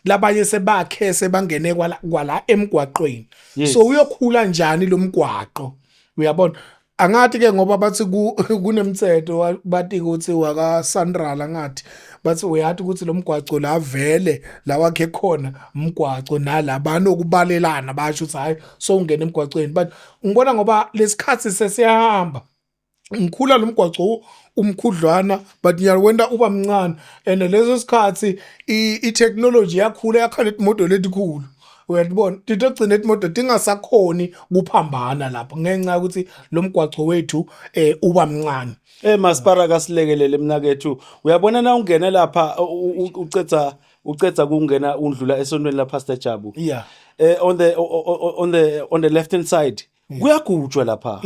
labanye sebakhe sebangene kwala emgwaqweni. So uyokhula njani lo mgwaqo? Uyabona, angathi ke ngoba bathi kunemthetho bathi ukuthi waka SANRAL, angathi bathi uyathi ukuthi lo mgwaco la vele la wakhe khona umgwaco nala banokubalelana, basho ukuthi hayi, so ungena emgwaqweni. But ngibona ngoba lesikhathi sesiyahamba, ngikhula lo mgwaco umkhudlwana, but ngiyawenda uba mncane, and leso sikhathi i-technology yakhula, yakhala imoto letikhulu, uyabona, titogcina imoto tingasakhoni kuphambana lapho ngenxa yokuthi lo mgwaco wethu uba mncane. Masipara kasilekelele mnakethu. Uyabona na ungena lapha ucetha kungena undlula esontweni la Pastor Jabu. On the left hand side kuyagujwa lapha.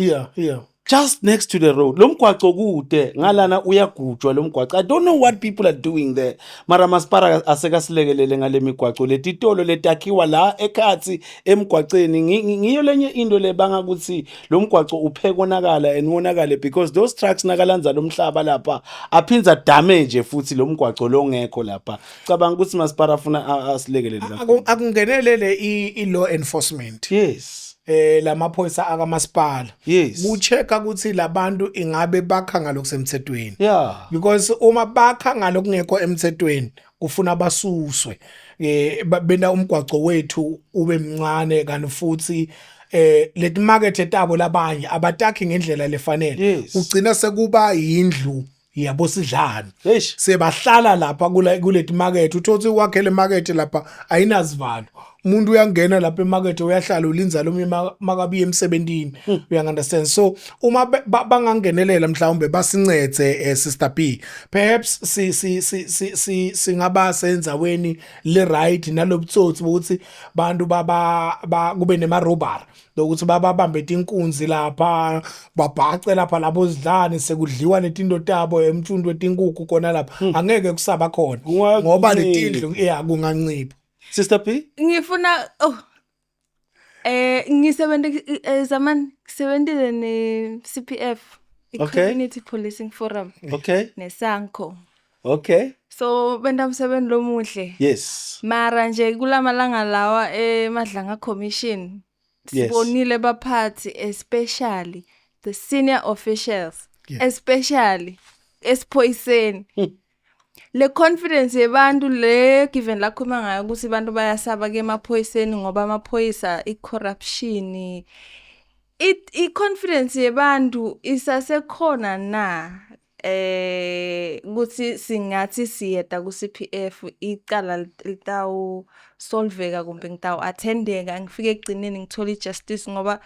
Just next to the road. Lo mgwaco kude ngalana, uyagujwa lo mgwaco. I don't know what people are doing there. Mara masipara asekasilekelele ngale migwaco, letitolo letakhiwa la ekhathi emgwaceni, ngiyo lenye into lebanga ukuthi lo mgwaco uphe konakala and wonakale, because those trucks nakalanza lo mhlaba lapha aphinza damage futhi lo mgwaco longekho lapha. Cabanga ukuthi masipara afuna asilekelele kakhulu. Akungenelele i-law enforcement. Lamaphoyisa akamasipala kuchecka ukuthi labantu ingabe bakha ngalokusemthethweni, because uma bakha ngalokungekho emthethweni kufuna basuswe, benda umgwaco wethu ube mncane. Kanti futhi leti market tabo labanye abatakhi ngendlela lefanele. Kugcina sekuba yindlu yabo sidlani. Eish. Sebahlala lapha kuleti market, uthothi wakhele market lapha ayinazivalo, umuntu uyangena lapha emarket, uyahlala, ulinza lo makabiye emsebentini, uyangunderstand. So uma bangangenelela mhlawumbe basincedze, Sister B, perhaps si si si si, si singaba sendzaweni le right nalobutsotsi ukuthi bantu baba kube nema robbery lokuthi bababambe tinkunzi lapha, babhace lapha labo sidlane, sekudliwa netinto tabo emthundu wetinkukhu khona lapha, angeke kusaba khona ngoba letindlu iya kungancipha. Sister B. Ngifuna, oh, ngisebenze zaman ngisebentile ne CPF, i Community Policing Forum, neSANCO. So benta umsebenzi lomuhle. Mara nje kulamalanga lawa eMadlanga Commission, sibonile baphathi, especially the senior officials, especially esiphoyiseni, le confidence yebantu le given lakhuluma ngayo ukuthi abantu bayasaba ke emaphoyiseni ngoba amaphoyisa i-corruption, i-confidence yebantu isasekhona na ukuthi singathi siyeda ku CPF, icala litawu solveka kumbe ngitawu attendeka, ngifike ekugcineni ngithola ijustice? Ngoba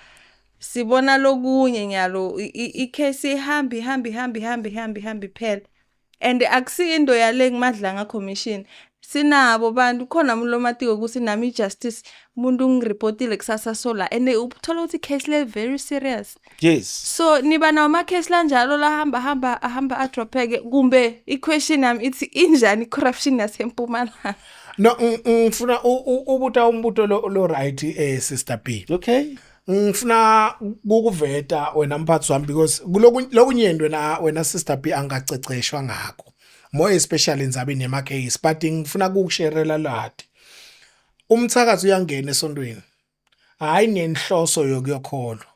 sibona lokunye nyalo, i-case ihamba ihamba ihamba ihamba ihamba ihamba iphela, and akusiyo yale kuMadlanga Commission. Sinabo bantu khona lomatiko ukuthi nami i-justice, umuntu ngiripotile kusasa sola, and uthola ukuthi case le very serious. So niba nawo ama-case lanjalo lahamba hamba ahamba adropheke, kumbe i-question yami ithi injani i-corruption yasempumalanga? No, ngifuna ubuta umbuto lo right, Sister B. Ngifuna ukuveta wena mphathi wami, because kuloku lokunyeni wena Sister B angaceceshwa ngakho, more especially endzabeni yema case, but ngifuna ukukusharela lati umthakathi uyangena esontweni hayi ngenhloso yokuyokholwa,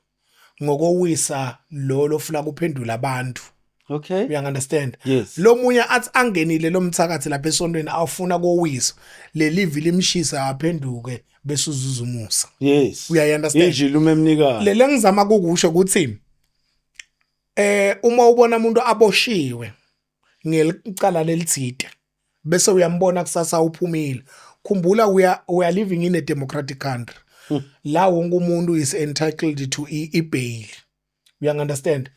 ngokowisa lo lofuna kuphendula abantu. You understand? Yes. Lo munye athi angenile lo mthakathi lapha esontweni awufuna kowiswa, leli limshisa aphenduke bese uzuza umusa. Uyayi-understand? Injili umemnikazi. Le ngizama kukusho ukuthi uma ubona umuntu aboshiwe ngelicala lelithide bese uyambona kusasa uphumile, khumbula we are living in a democratic country la wonke umuntu is entitled to i-bail, you understand?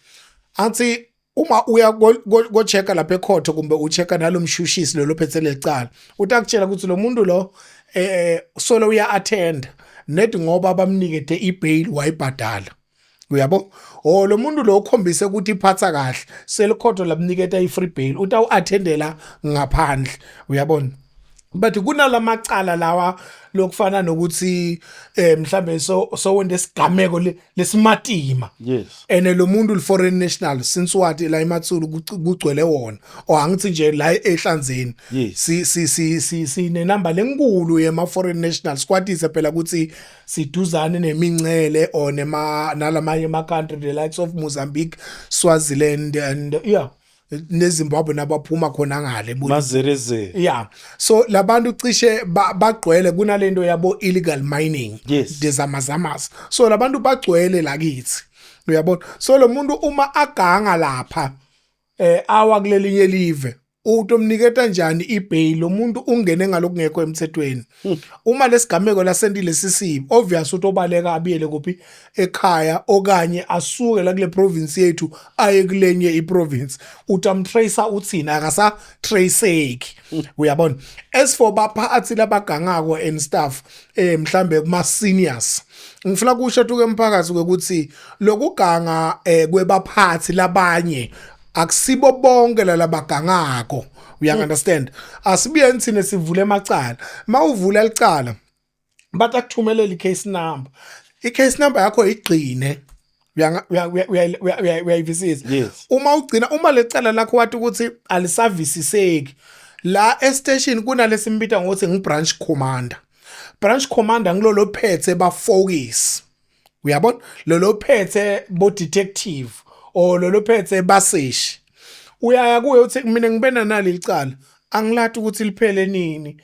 Athi uma uya ko checka lapha ecourt kumbe uchecka nalomshushisi lo lophethe lecala, utakutshela ukuthi lo muntu lo solo uya attend net ngoba bamnikete ibail wayibhadala. Uyabo? Oh, lo muntu lo ukhombise ukuthi iphatha kahle, selikhotho lamniketa i-free bail, utawu-attendela ngaphandle. Uyabona? But kunalamacala lawa lokufana nokuthi mhlambe so sowende sigameko lesimatima. Ene lo muntu li foreign national, since wathi la eMatsulu kugcwele wona, or angithi nje la ehlanzeni si si si si sine number lenkulu yema foreign nationals, kwatise phela ukuthi siduzane nemincele or nema nalamanye ama country, the likes of Mozambique, Swaziland and yeah, neZimbabwe, nabaphuma khona ngale. Mazerezere. Yeah, so labantu cishe bagcwele kunalento yabo illegal mining, dezamazamas, so labantu bagcwele lakithi, uyabona? So lo muntu uma aganga lapha awa kulelinye live, utomniketa njani ibail? Lo muntu ungene ngalokungekho emthethweni. Uma lesigameko lasentile sisibi, obvious utobaleka abiyele kuphi? Ekhaya, okanye asuke la kule province yethu aye kulenye iprovince. Utamtracer uthini? Akasa traceki, uyabona? As for baphathi labagangako and stuff, mhlambe kuma seniors, ngifuna kusho tuke emphakathi ukuthi lokuganga kwebaphathi labanye, akusibo bonke lalabagangako, uya understand? Asibuye thina sivule emacala. Mawuvula licala, bathi akuthumelela i-case number, i-case number yakho igcine. Uyayivisisa? Yes. Uma ugcina, uma lecala lakho wathi ukuthi alisavisiseki la e-station, kunalesimbita ngokuthi ngi-branch commander. Branch commander ngilolo phethe bafokisi, uyabona, lolo phethe bo detective or lolo phethe baseshi. Uyaya kuye uthi, "Mina ngibena nali licala, angilathi ukuthi liphele nini,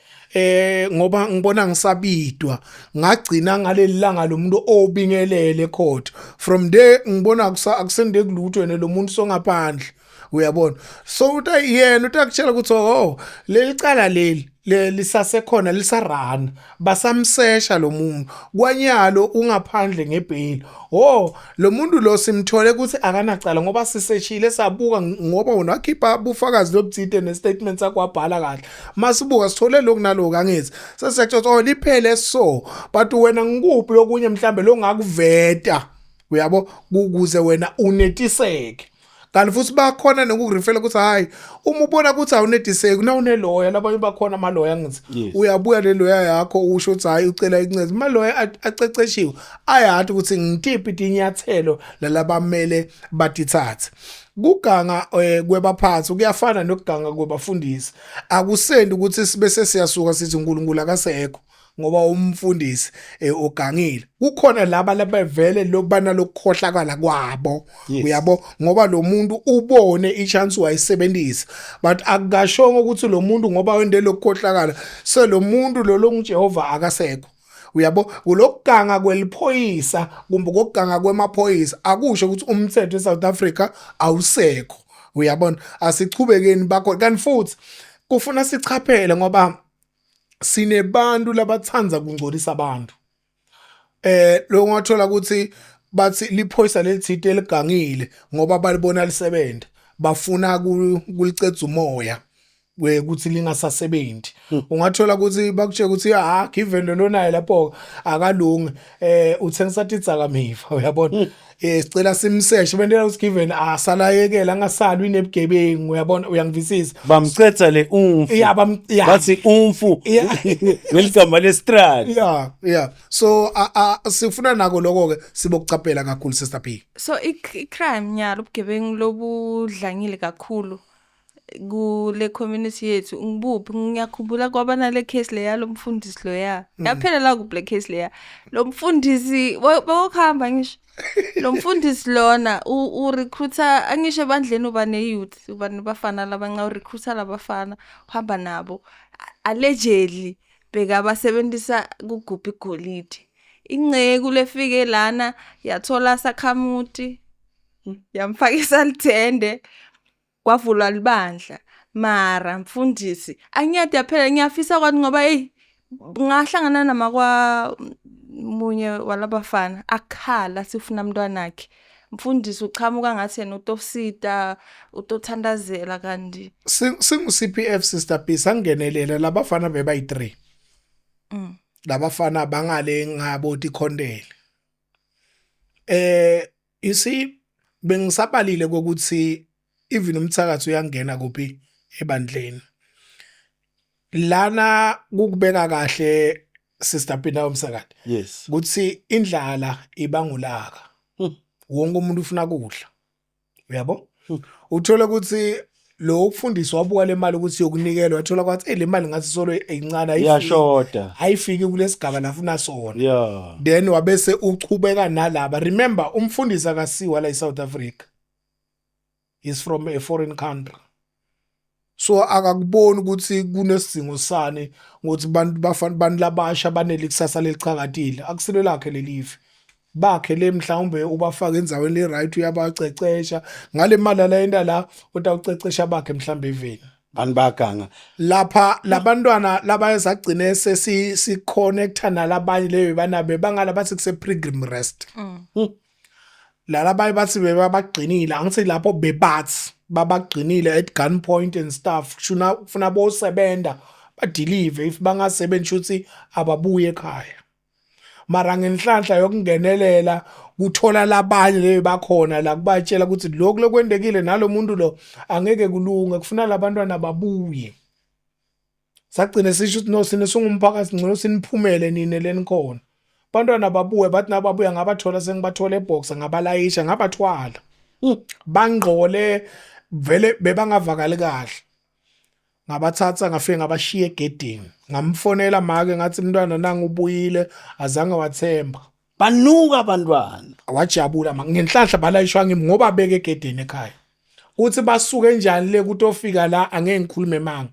ngoba ngibona ngisabidwa, ngagcina ngaleli langa lo muntu obingelele court. From there ngibona akusende kulutho, yena lo muntu songaphandle," uyabona? So uta yena utakutshela ukuthi, "Oh, leli cala leli lisasekhona, lisarana, basamsesha lo muntu kwanyalo, ungaphandle ngebail. Oh, lo muntu lo simthole ukuthi akanacala ngoba siseshile, sabuka, ngoba wona wakhipha bufakazi lobuthide nestatement sakho, wabhala kahle. Masibuka sithole lokhu naloku, angithi sesiyakutshela, oh, liphele. So but wena ngikuphi lokunye mhlambe longakuveta, uyabo, ukuze wena unetiseke?" Kanti futhi bakhona nokukurefera ukuthi hayi, uma ubona ukuthi awunetiseki, na uneloya, labanye bakhona amaloya, ngithi uyabuya le loya yakho, usho ukuthi hayi, ucela incezi. Amaloya aceceshiwe ayathi ukuthi ngitiphi tinyathelo lalabamele batithathe. Kuganga kwebaphathi kuyafana nokuganga kwebafundisi. Akusendi ukuthi sibe sesiyasuka sithi uNkulunkulu akasekho ngoba umfundisi ogangile. Kukhona laba labevele lokubana lokukhohlakala kwabo, uyabo, ngoba lo muntu ubone ichance wayisebenzisa, but akukashongo ukuthi lo muntu ngoba wende lokukhohlakala, so lo muntu lo longuJehova akasekho, uyabo? Kulokuganga kweliphoyisa kumbe kokuganga kwemaphoyisa akusho ukuthi umthetho eSouth Africa awusekho, uyabona? Asichubekeni, bakho. Kanti futhi kufuna sichaphele ngoba sinebantu labathanza kungcolisa abantu. Lo ngathola ukuthi bathi liphoyisa lelithite eligangile ngoba balibona lisebenza, bafuna kulicedza umoya ukuthi lingasasebenzi. Ungathola ukuthi bakutshela ukuthi, "Ah, given lo naye lapho akalungi, uthengisa tidzakamiva, uyabona, sicela simseshe," bentela ukuthi given asalayekela angasalwi nebugebengu, uyabona? Uyangivisisa? Bamcetha le umfu. Yeah, bam yeah. Bathi umfu ngeligama lestrad. Yeah, so sifuna nako lokho ke sibokucaphela kakhulu, Sister P. So i-crime nyalo, ubugebengu lobudlangile kakhulu kule community yethu ngibuphi? Ngiyakhumbula kwaba nale case leya lo mfundisi loya. Yaphelela kuphi le case leya lo mfundisi bokuhamba? Ngisho lo mfundisi lona urecruiter, angisho ebandleni uba ne-youth, uba nebafana labancane, urecruiter labafana, uhamba nabo. Allegedly bekabasebenzisa kugubha igolide. Inceku lefike lana yathola sakhamuti, yamfakisa lithende, kwavulwa libandla. Mara mfundisi angiyade yaphela. Ngiyafisa kwathi ngoba hey, ngahlangana namakwa munye walabafana akhala sifuna mntwanakhe. Mfundisi uchamuka ngathi yena utosita, utothandazela, kanti Singu CPF, Sister P, sangenelela. Labafana bebayi3, labafana bangale ngabo tikhondele. You see, bengisabalile kokuthi even umthakathi uyangena kuphi ebandleni. Lana kukubeka kahle, Sister Pinda umsakade. Ukuthi indlala ibangulaka. Wonke umuntu ufuna kudla. Uyabo? Uthola ukuthi lo ukufundiswa wabuka le mali ukuthi yokunikelwa, wathola kwathi, hey, le mali ngathi solo eyincane, ayifiki. Iyashoda. Ayifiki kulesigaba lafuna sona. Then wabese uchubeka nalaba. Remember, umfundisi akasiwa la eSouth Africa, is from a foreign country, so akakuboni ukuthi kunesidingo sani ukuthi bantu bafana, bantu labasha banele kusasa lelichakatile. Akusilo lakhe lelive, bakhe le, mhlawumbe ubafaka endzaweni le right, uyabacecesha ngale mali la yenta la, utawucecesha bakhe mhlawumbe eveni. Bantu baganga. Lapha labantwana labaye sagcine sesi si-connecta nalabanye leyo banabe bangala, bathi kuse Pilgrim Rest. La labanye bathi bebabagcinile, angithi lapho bebathi babagcinile at gunpoint and stuff, shuna kufuna bosebenza badeliver, if bangasebenzi shuthi ababuye ekhaya. Mara ngenhlanhla yokungenelela kuthola labanye leyo bakhona la, kubatshela ukuthi lokhu lokwendekile nalomuntu lo angeke kulunge, kufuna labantwana babuye. Sagcine sisho ukuthi no, sine singumphakathi ngcono siniphumele nine lenikhona. Bantwana babuye, bathi nababuya ngabathola sengibathola ebox, ngabalayisha, ngabathwala, bangqole vele, bebangavakali kahle. Ngabathatha, ngafike ngabashiya egedini, ngamfonela make, ngathi umntwana nangu ubuyile, azange wathemba. Banuka abantwana. Wajabula ma ngenhlanhla balayishwa ngimi ngoba beke egedini ekhaya. Uthi basuke njani le kutofika la, angeke ngikhulume manga,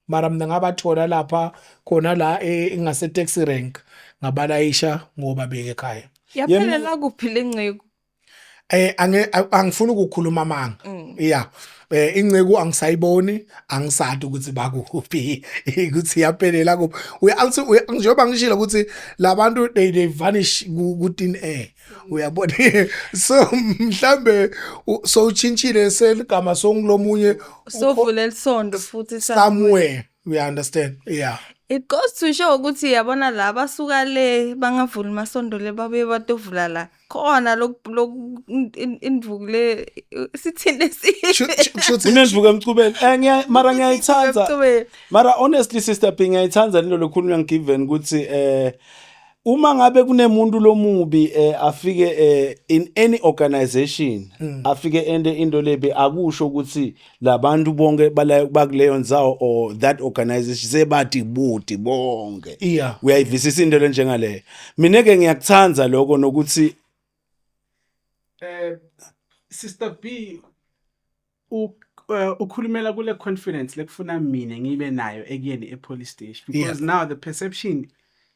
mara mina ngabathola lapha khona la ingase taxi rank, ngabalayisha ngoba beke ekhaya. Yaphelela kuphi lenceko? Angifuni ukukhuluma manga. Yeah, inceku angisayiboni, angisadi ukuthi bakuphi, ukuthi yaphelela kuphi. Uya njengoba ngishilo ukuthi labantu they vanish ku thin air, uyabona? So mhlambe so uchintshile seligama songilomunye. Sovula lisondo futhi. Somewhere, we understand, yeah. It goes to show ukuthi yabona la basuka le bangavuli masondo le, babuye batovula la khona loku indvuku le, sithini lesi? Kunendvuku emcubeni, ngiya mara ngiyayithanda. Emcubeni. Mara honestly, Sister P, ngiyayithanda lento lokhulunywa ngigiven ukuthi uma ngabe kunemuntu lomubi afike in any organization, afike ende into lebe, akusho ukuthi labantu bonke bala bakuleyo ndzawo or that organization sebathi buti bonke. Uyayivisisa into lenjengaleyo? Mina ke ngiyakuthanda lokho nokuthi Sister B ukhulumela kule confidence lekufuna mina ngibe nayo ekuyeni e-police station, because now the perception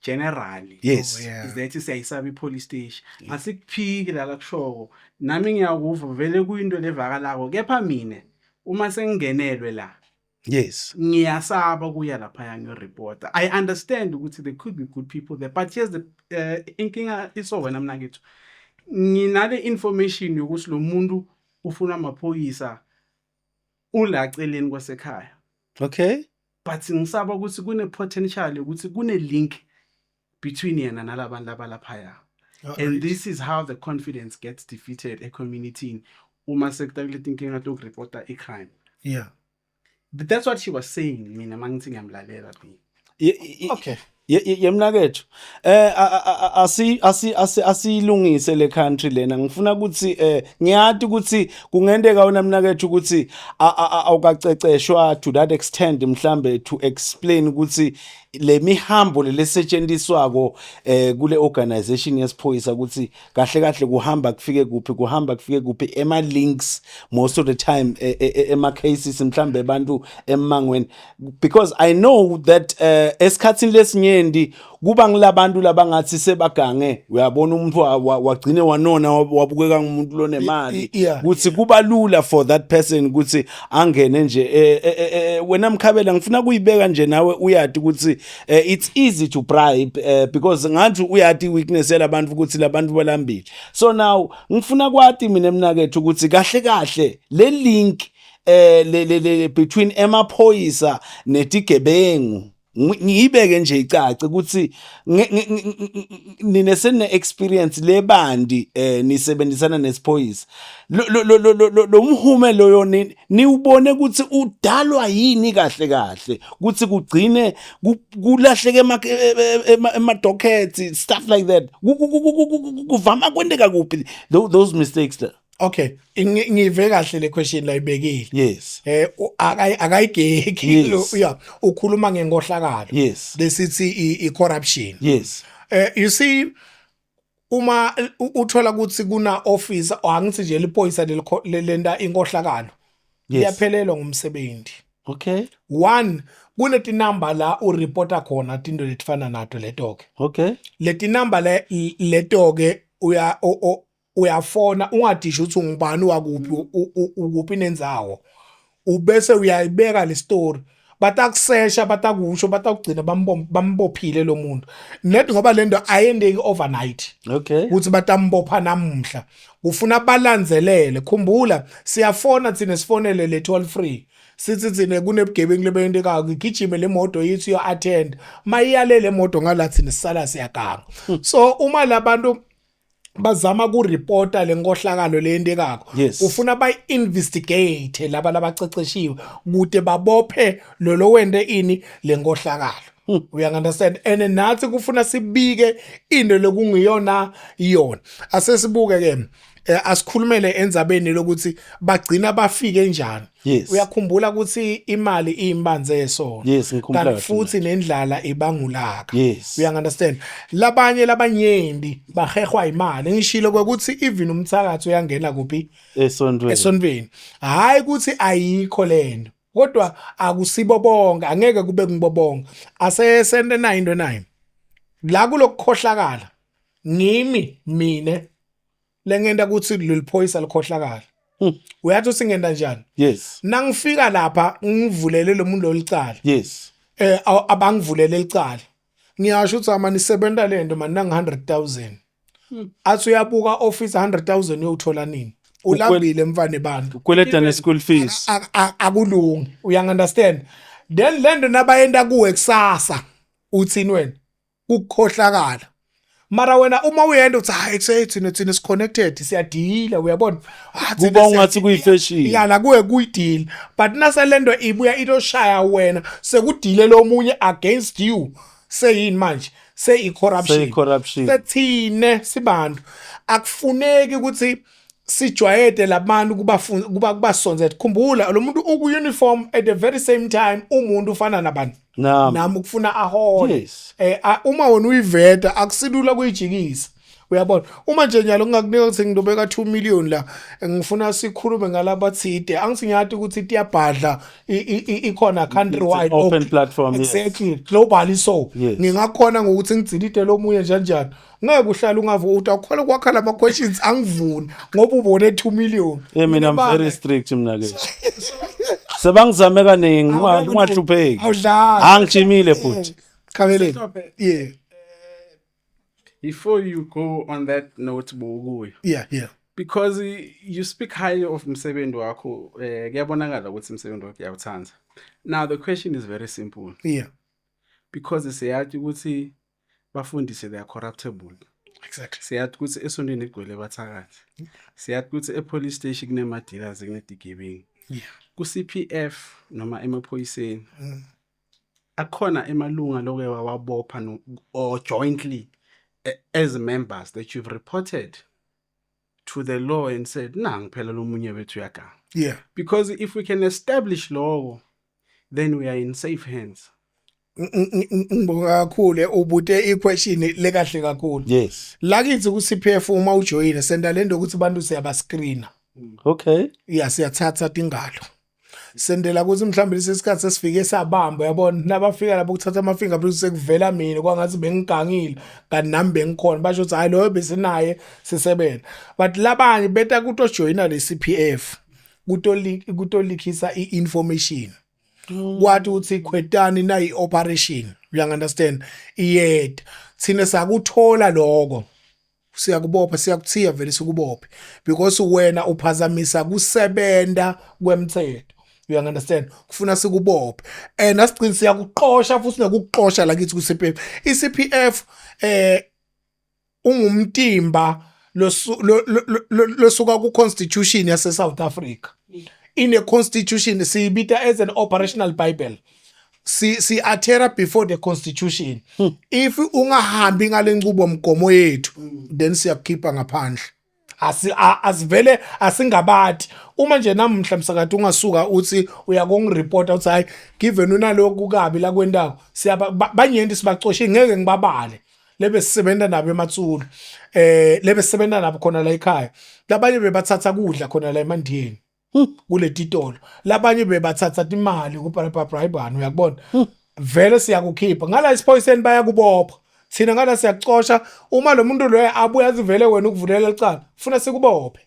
generally is that siyayisaba i-police station. Asikuphiki la lakushoko, nami ngiyakuva vele kuyinto levakalako, kepha mina uma sengingenelwe la ngiyasaba kuya laphaya ngiyoreporta. I understand ukuthi there could be good people there, but here's the inkinga iso wena mnakethu, nginale information yokuthi lo muntu ufuna amaphoyisa ula celeni kwasekhaya, but ngisaba ukuthi kune potential yokuthi kune link between yena nalabantu abalaphaya, and this is how the confidence gets defeated e-community uma sekuta inkinga tokureporta i-crime. But that's what she was saying, mina mangithi ngiyamlalela B. Yemnakethu, asi asiyilungise le country lena. Ngifuna ukuthi ngiyati ukuthi kungenteka wena mnakethu ukuthi awukaceceshwa to that extent mhlambe to explain ukuthi le mihambo lelesetshenziswako kule organization yesiphoyisa ukuthi kahle kahle kuhamba kufike kuphi, kuhamba kufike kuphi, ema links most of the time ema cases mhlambe abantu emangweni, because I know that esikhatsini lesinyenti kuba ngilabantu labangathi sebagange, uyabona, umuntu wagcine wanona, wabukeka ngumuntu lonemali, kuthi kuba lula for that person ukuthi angene nje. Wena Mkhabela, ngifuna kuyibeka nje nawe uyati ukuthi it's easy to bribe, because ngathi uyati weakness yalabantu ukuthi labantu balambile. So now ngifuna kwati mina mnakethu ukuthi kahle kahle le link le between emaphoyisa netigebengu. Ngiyibeke nje icace ukuthi nine sene experience lebandi nisebenzisana nesiphoyisa. Lo lo lo lo mhume loyo niwubone ukuthi udalwa yini kahle kahle ukuthi kugcine kulahleke ema dockets, stuff like that. Kuvama kwenteka kuphi those mistakes there? Okay, ngive kahle le question la ibekile. Yes. Akayigeki lo, yeah, ukhuluma ngenkohlakalo. Lesithi i corruption. You see, uma uthola ukuthi kuna officer, angithi nje liphoyisa lelenda inkohlakalo, liyaphelelwa ngumsebenzi. One, kuneti number la ureporta khona tinto letifana nato letoke. Leti number le letoke uya uyafona, ungadisho ukuthi ungubani, wakuphi, ukuphi nendzawo, ubese uyayibeka le story, batakusesha, batakusho, batakugcina bambophile lo muntu net, ngoba lento ayendeki overnight ukuthi batambopha namuhla, kufuna balandzelele. Khumbula, siyafona thina, sifonele le toll free, sithi thina kunebugebengu lebeyentekayo, ngigijime le moto yithi yo attend, mayiyale le moto ngala, thina sisala siyaganga. So uma labantu bazama kureporta lenkohlakalo leyentekako, ufuna bayi-investigate laba labaceceshiwe kude babophe lo lowente ini lenkohlakalo. Uyangi-understand? And nathi kufuna sibike into lokungiyona yona. Asesibuke ke, asikhulumele endzabeni lokuthi bagcina bafike njani. Uyakhumbula ukuthi imali iyimbanze yesono? Yes, ngikhumbula Kanti kahle. futhi nendlala ibangulaka. Uyangi-understand? Labanye labanyenti bahehwa imali. Ngishilo kwekuthi even umthakathi uyangena kuphi? Esontweni. Esontweni. Hayi ukuthi ayikho lento, kodwa akusibo bonke, angeke kube ngibo bonke. Asesente nayo into nayo la kulokukhohlakala, ngimi mine lengenta ukuthi leli phoyisa likhohlakala. Uyathi usingenda njani? Nangifika lapha ngivulele lo muntu lolicala, abangivulele licala, ngiyasho ukuthi ama nisebenta lento mani nang 100,000. Athi uyabuka office, 100,000 uyothola nini? Ulambile mfane bantu. Ukweleta ne-school fees. Akulungi, uyangi-understand? Then lento nabayenta kuwe kusasa, uthini wena? Ukukhohlakala. Mara wena uma uyenda uthi, "Hayi, kuse thina siconnected, siyadila," uyabona? Ah, thina Kuba ungathi kuyi-fashion. Ya, la kuwe kuyideal, but naselento ibuya itoshaya wena, sekudile lo munye against you, seyini manje? Seyi-corruption. Seyi-corruption. Sethine sibantu akufuneki ukuthi sijwayede labantu kuba kubasonzela. Khumbula, lo muntu uku uniform, at the very same time umuntu ufana nabantu Nami. Nami ukufuna ahole. Uma wena uyiveta, akusilula kuyijikisa, uyabona? Uma nje nyalo ngingakunika ukuthi ngidobeka 2 million la, ngifuna sikhulume ngalabathide, angithi ngiyati ukuthi tiyabhadla, ikhona country wide Open platform, yes. Exactly, globally. So ngingakhona ngokuthi ngidilide lo munye njani njani, ngeke uhlale ungavu uthi awukhona kwakha lama questions, angivuni ngoba ubone 2 million. Mina I'm very strict mina ke. Sebangizame kaningi, ungahlupheki. Awudlali. Angijimile futhi. Khabeleni, yeah. Before you go on that note bowukuyo, because you speak highly of umsebenzi wakho, kuyabonakala ukuthi umsebenzi wakho uyawuthanda. Now the question is very simple, because siyathi ukuthi bafundise, they are corruptible. Siyathi ukuthi esontweni igcwele bathakathi, siyathi ukuthi e-police station kunema-dealers, kunetigebengu. Ku-CPF noma emaphoyiseni, akhona emalunga loke wawabopha or jointly as members that you've reported to the law and said, "Nangu phela lo munye wethu uyaganga"? Because if we can establish lokho, then we are in safe hands. Ngibonga kakhulu, ubute i-question lekahle kakhulu. La kithi ku CPF, uma ujoyine, senda lento ukuthi abantu siyaba screena. Yeah, siyathatha tingalo, sendela ukuthi mhlawumbe lesikhathi sesifike sabamba, uyabona? Nabafika lapho kuthatha ama fingerprints, sekuvela mina kwangathi bengigangile, kanti nami bengikhona. Basho ukuthi, "Hayi, loyo besinaye sisebenza." But labanye beta kutojoyina le CPF kutolikisa i-information, kwathi ukuthi khwetani nayi operation, you understand? Iyeda, thina sakuthola lokho, siyakubopha, siyakuthiya vele sikubophe, because wena uphazamisa kusebenta kwemthetho, You understand? Kufuna sikubophe and asigcini siyakuxosha futhi nokukuxosha la kithi ku-CPF. I-CPF ungumtimba losuka ku-constitution yase-South Africa. Ine constitution siyibita as an operational bible. Si adhere before the constitution. If ungahambi ngale ncubo mgomo yethu, then siyakukhipha ngaphandle. Asivele asingabathi uma nje namuhla msakade ungasuka uthi uyakongireport, uthi hayi, given unalokhu kabi la kwendako, siyaba banyenti sibacoshe, ngeke ngibabale lebe sisebenza nabo ematsulu, lebe sisebenza nabo khona la ekhaya. Labanye bebathatha kudla khona la emandiyeni kuletitolo, labanye bebathatha imali kubhabrayibani, uyakubona? Vele siyakukhipha ngala esiphoyiseni, bayakubopha. Thina ngala siyakucosha. Uma lo muntu loyo abuya azivele wena ukuvulela licala, funa sikubophe,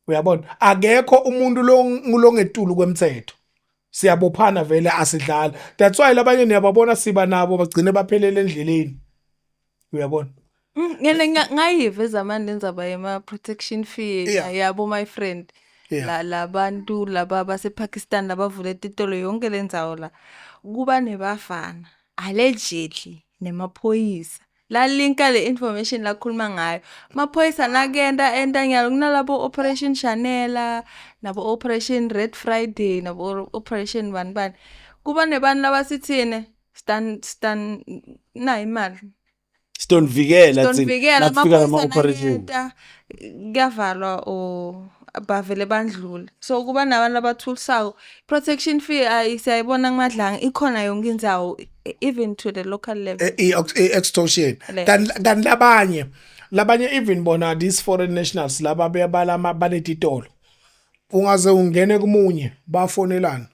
uyabona? Akekho umuntu longetulu kwemthetho, siyabophana vele, asidlali. That's why labanye niyababona siba nabo bagcine baphelele endleleni, uyabona? Ngene ngayiva ezamani lenzaba yema protection fee yabo, my friend. La labantu laba basePakistan labavula titolo yonke lendzawo la, kuba nebafana allegedly nemaphoyisa la linka le information lakhuluma ngayo maphoyisa nakenta enta nyalo kunalabo Operation Shanela nabo Operation Red Friday nabo Operation bani bani, kuba nebantu labasithine stan stan na imali. Sitonivikela thina. Sitonivikela. Nakufika amaphoyisa lama-operation. Nakenta kuyavalwa or bavele bandlule, so kuba nabantu abathulisako. Protection fee ayi, siyayibona kuMadlanga ikhona yonke indzawo, even to the local level. I-extortion. Le. Kanti labanye even bona these foreign nationals laba bebalama baletitolo, ungaze ungene kumunye, bafonelana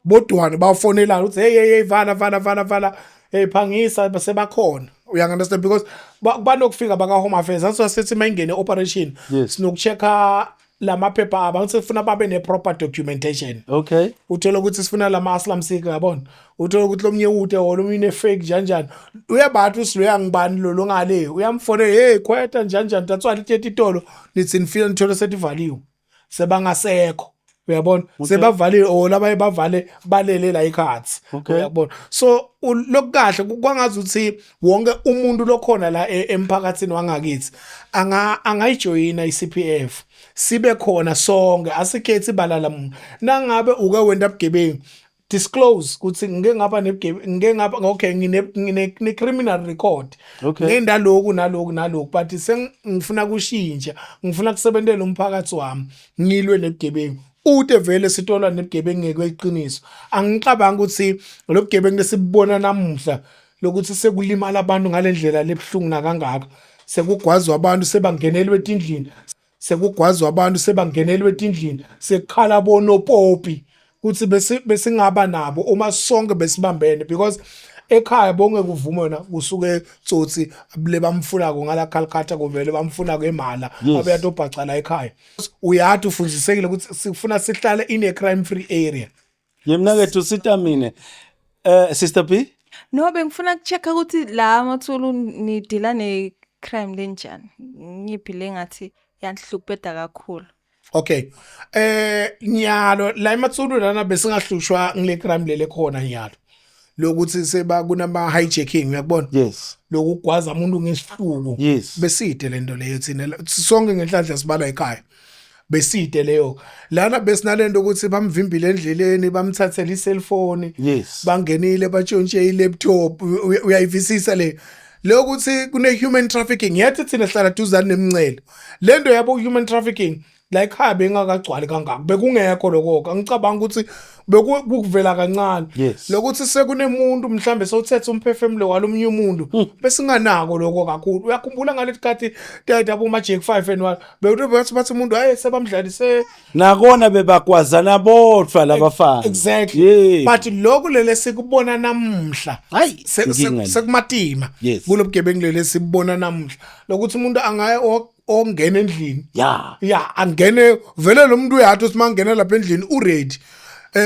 bodwane, bafonelana uthi, "Hey, hey, hey, vala, vala, vala, vala, hey, phangisa, sebakhona." Uyangunderstand? Because banokufika baka Home Affairs, that's why sithi mayingene operation sinokuchecka lamaphepha abo, ngithi sifuna babe ne proper documentation. Uthola ukuthi sifuna lama asylum seeker, yabona? Uthola ukuthi lomnye ute or lomnye une fake njani, uyabathi usiloya ngibani lo longale, uyamfonela, "Hey, khweta, njani njani." That's why lithethe itolo nithi nifika nithole setivaliwe, sebangasekho, uyabona? Sebavaliwe or labaye bavale balele la ikhathi. Uyabona? So lokukahle kwangazi ukuthi wonke umuntu lokhona la emphakathini wangakithi angayijoyina iCPF, sibe khona sonke, asikhethi balala muntu. Nangabe uke wenta bugebengu, disclose ukuthi ngike ngaba nebugebengu, ngike ngaba, okay, ngine criminal record, ngenda lokhu naloku naloku, but sengifuna kushintsha, ngifuna kusebentela umphakathi wami, ngilwe nebugebengu. Ute vele sitolwa nebugebengu ngekweqiniso. Angicabanga ukuthi lo bugebengu lesibona namuhla lokuthi sekulimala abantu ngalendlela lebuhlungu nakangaka, sekugwazwa abantu, sebangenelwe etindlini, sekugwazwa abantu, sebangenelwe etindlini, sekukhala bonopopi, kuthi besingaba nabo uma sonke besibambene, because ekhaya bonke kuvuma wena kusuke tsotsi le bamfunako ngala Calcutta, kuvele bamfunako emala. Abeyatobhaca la ekhaya, uyathi ufundisekile ukuthi sifuna sihlale in a crime free area. Yemnakethu sita mine. Sister B? No, bengifuna ukuchecka ukuthi la amathulu nidila ne-crime lenjani, ngiphi le ngathi yanhlupeda kakhulu? Okay, nyalo la ematsulu lana besingahlushwa ngile crime lele khona nyalo lokuthi seba kunama hijacking, uyakubona? Yes. Lokugwaza umuntu ngesihluku. Beside lento leyo, thina sonke ngenhlanhla sibala ekhaya, beside leyo. Lana besinalento ukuthi bamvimbile endleleni, bamthathele i-cellphone, bangenile batshontshe i-laptop, uyayivisisa le lokuthi kune human trafficking? Yathi thina sihlala duzane nemncele, lento yabo human trafficking la ekhaya bengakagcwali kangako, bekungekho lokho. Angicabanga ukuthi bekuvela kancane lokuthi sekunemuntu mhlambe sowuthethe umphefumulo walomunye umuntu, besinganako lokho kakhulu. Uyakhumbula ngaleti khathi tata boma Jack 5 and 1, bewuthi bathi umuntu hayi, sebamdlalise. Nakona bebagwazana bodwa labafana. Exactly. But lokhu lele sikubona namuhla Hayi, inkinga le. sekumatima kulobugebengu lele sibona namuhla lokuthi umuntu angaye ongena endlini, ya, angene vele lo muntu, uyathi uthi mangena lapha endlini uready,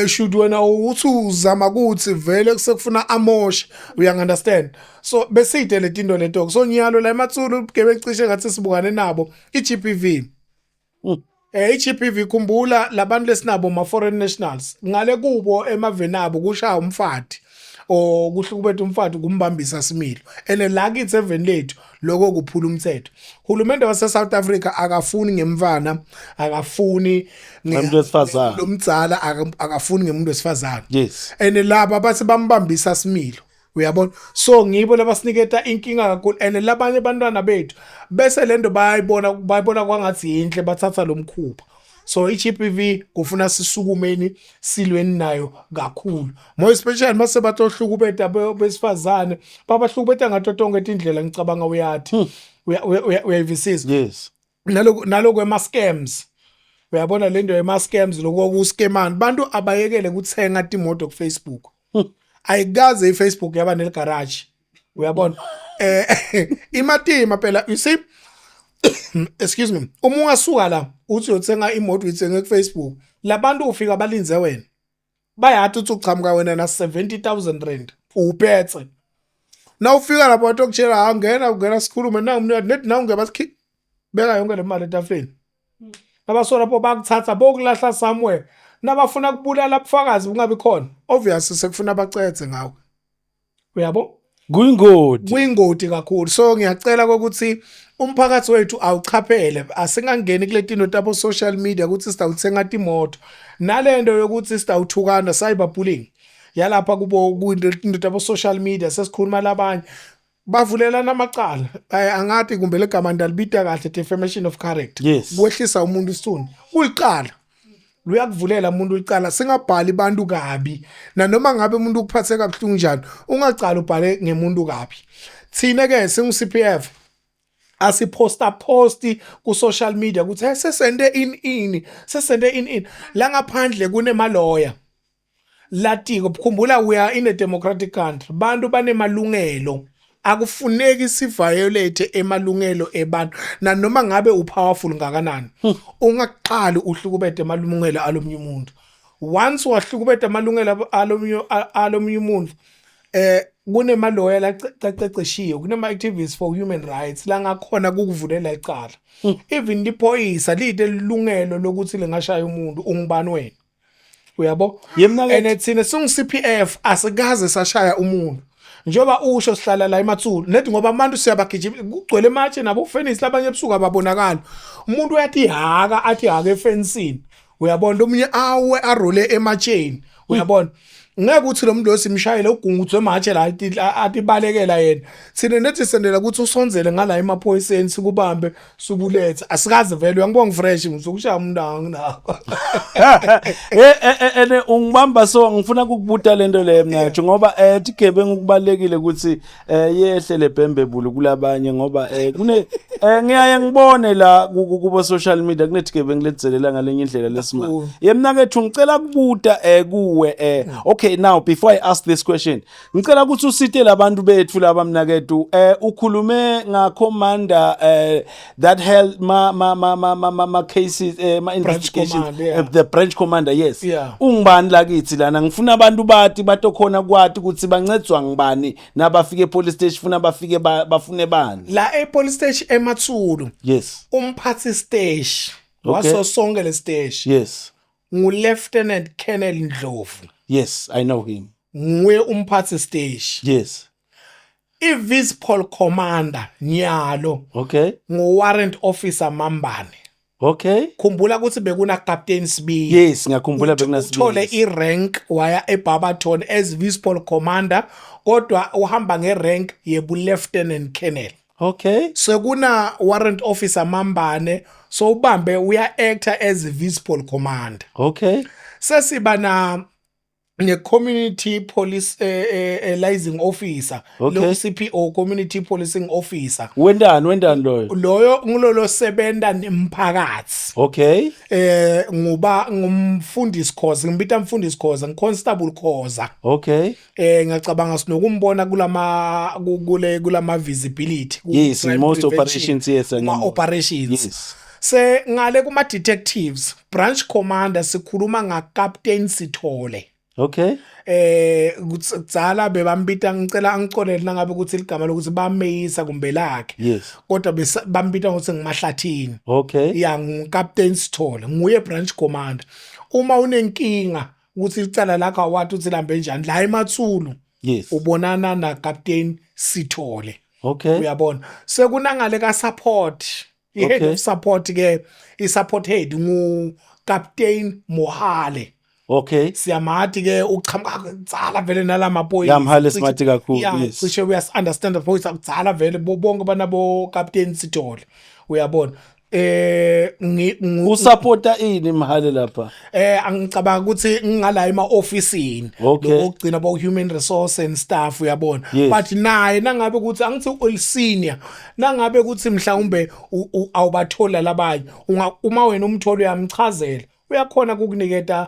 should wena uthi uzama ukuthi vele sekufuna amoshe, uyangunderstand? So beside letinto leto. So nyalo la ematsulu ubugebengu cishe ngathi sibukane nabo iGBV. I-GBV, khumbula labantu lesinabo ma foreign nationals, ngale kubo emaveni abo kushaya umfati or kuhlukubeta umfati kumbambisa similo, and la kithi eveni lethu lokho kuphula umthetho. Hulumende wase South Africa akafuni ngemfana, akafuni Ngemuntu wesifazane. Lomdzala akafuni ngemuntu wesifazane. And laba bathi bambambisa similo, uyabona? So ngibo labasiniketa inkinga kakhulu, and labanye abantwana bethu bese lento bayayibona, bayibona kwangathi yinhle, bathatha lo mkhuba. So i-GBV kufuna sisukumeni, silweni nayo kakhulu, more especially mase batohlukubeta besifazane, babahlukubeta ngato tonke tindlela. Ngicabanga uyathi uyayivisisa. Yes. Naloku ema scams, uyabona le nto yema scams, lokho kuskemana bantu abayekele kuthenga timoto ku Facebook. Ayikaze iFacebook yaba neligarage, uyabona? Imatima phela, you see, excuse me, uma ungasuka la uthi uyothenga imoto, uyithenge ku Facebook, labantu ufika balinze wena, bayathi uthi uchamuka wena na 70,000 rand uphethe. Na ufika lapho batokutshela, "Angena, ungena sikhulume na umntu nethi na ungeba sikhi beka yonke le mali etafuleni." Nabasola lapho bakuthatha bokulahla somewhere, nabafuna kubulala ubufakazi bungabi khona, obviously sekufuna bacethe ngawe, uyabo? Kuyingoti. Kuyingoti kakhulu. So ngiyacela ukuthi umphakathi wethu awuchaphele, asingangeni kule tinto tabo social media ukuthi sitawuthenga timoto, nalento yokuthi sitawuthukana, cyber bullying yalapha kubo kwinto into tabo social media. Sesikhuluma labanye bavulelana amacala. Angathi kumbe legama ndalibita kahle, defamation of character. Kwehlisa umuntu isithunzi kulicala, luyakuvulela umuntu icala. Singabhali abantu kabi, nanoma ngabe umuntu ukuphathe kabuhlungu njani, ungacala ubhale ngemuntu kabi. Thina ke singu CPF asiposta posti ku social media ukuthi, "Hey, sesende in sesende in la ngaphandle." Kunemaloya latiko, khumbula we are in a democratic country, bantu banemalungelo, akufuneki siviolate emalungelo ebantu. Nanoma ngabe upowerful ngakanani, ungaqali uhlukubete emalungelo alomunye umuntu. Once wahlukubeta amalungelo alomunye umuntu, kunemaloya laceceshiwe, kunema activists for human rights la ngakhona kukuvulela icala. Even liphoyisa lide lilungelo lokuthi lingashaya umuntu, ungubani wena, uyabo? Yemna. And thina singu CPF asikaze sashaya umuntu, njengoba usho sihlala la eMatsulu nethi, ngoba abantu siyabagijima, kugcwele ematshe nabo fence, labanye ebusuku ababonakala. Umuntu uyathi haka, athi haka efensini, uyabona? Omunye awe arole ematsheni, uyabona? Ngeke uthi lo muntu lo simshayele ugungudzwe ematshe la, athi balekela yena. Thina nethi sendela ukuthi usonzele ngala emaphoyiseni, sikubambe, sikulethe. Asikaze vele, uyangibonga, fresh ngisukushaya umuntu anginakho. Ene ungibamba, so ngifuna ukukubuta lento le mina ngoba tigebengu kubalekile ukuthi yehle lebhembe bulu kulabanye, ngoba kune ngiyaye ngibone la kubo social media kunetigebengu letzelela ngalenye indlela lesima. Kakhulu. Yemna kethu, ngicela kubuta kuwe, okay, now before I ask this question, ngicela ukuthi usite labantu bethu laba, mnakethu. Ukhulume nga commander that held ma cases, ma investigations. Commander, yeah. The branch commander, yes. Ungibani lakithi lana? Ngifuna abantu bathi batokhona kwati ukuthi bancedzwa ngibani nabafike epolice station, funa bafike bafune bani. La e-police station eMatsulu, umphathi station waso sonke le station ngu-Lieutenant Colonel Ndlovu. Yes, I know him. Nguye umphathi station. I-Vispol commander nyalo ngu-Warrant Officer Mambane. Khumbula ukuthi bekuna Captain Sibiya. Yes, ngiyakhumbula. Uthole i-rank, waya eBarberton as Vispol commander, kodwa uhamba ngerank yebu Lieutenant Colonel. Sekuna Warrant Officer Mambane, so ubambe uya actor as Vispol commander. Sesiba na ne-community police liaising officer. Lo CPO, community policing officer. Wendani loyo? Loyo ngilolo sebenza nemphakathi. Nguba ngumfundisi Khoza, ngibita mfundisi Khoza, ngiconstable Khoza. Ngiyacabanga sinokumbona kulama kule kulama visibility ku Yes, in crime most prevention, operations, yes, kuma ngiyambona. operations. Se ngale kuma detectives, branch commander, sikhuluma nga Captain Sithole. Okay. Kudzala bebambita, ngicela angicolele nangabe ukuthi ligama lokuthi bameyisa kumbe lakhe. Kodwa bambita ngokuthi ngimahlathini. Ya, nguCaptain Sithole, nguye branch commander. Uma unenkinga ukuthi icala lakho awathi uthi lambe njani la eMatsulu, ubonana na Captain Sithole. Uyabona, sekunangale ka support, i-head of support ke, i-support head ngu Captain Mohale. Siyamati ke, uchamuka kudzala vele nalamaphoyisa. Ya, Mohale simati kakhulu, yes. Cishe uyas understand phoyisa kudzala vele, bonke banabo Captain Sithole, uyabona. Usupporta ini Mohale lapha? Angicabanga ukuthi ngingala ema officeini lokugcina bo human resource and staff, uyabona. But naye nangabe ukuthi angithi ul senior, nangabe ukuthi mhlawumbe awubathola labanye, uma wena umtholo uyamchazela, uyakhona ukukuniketa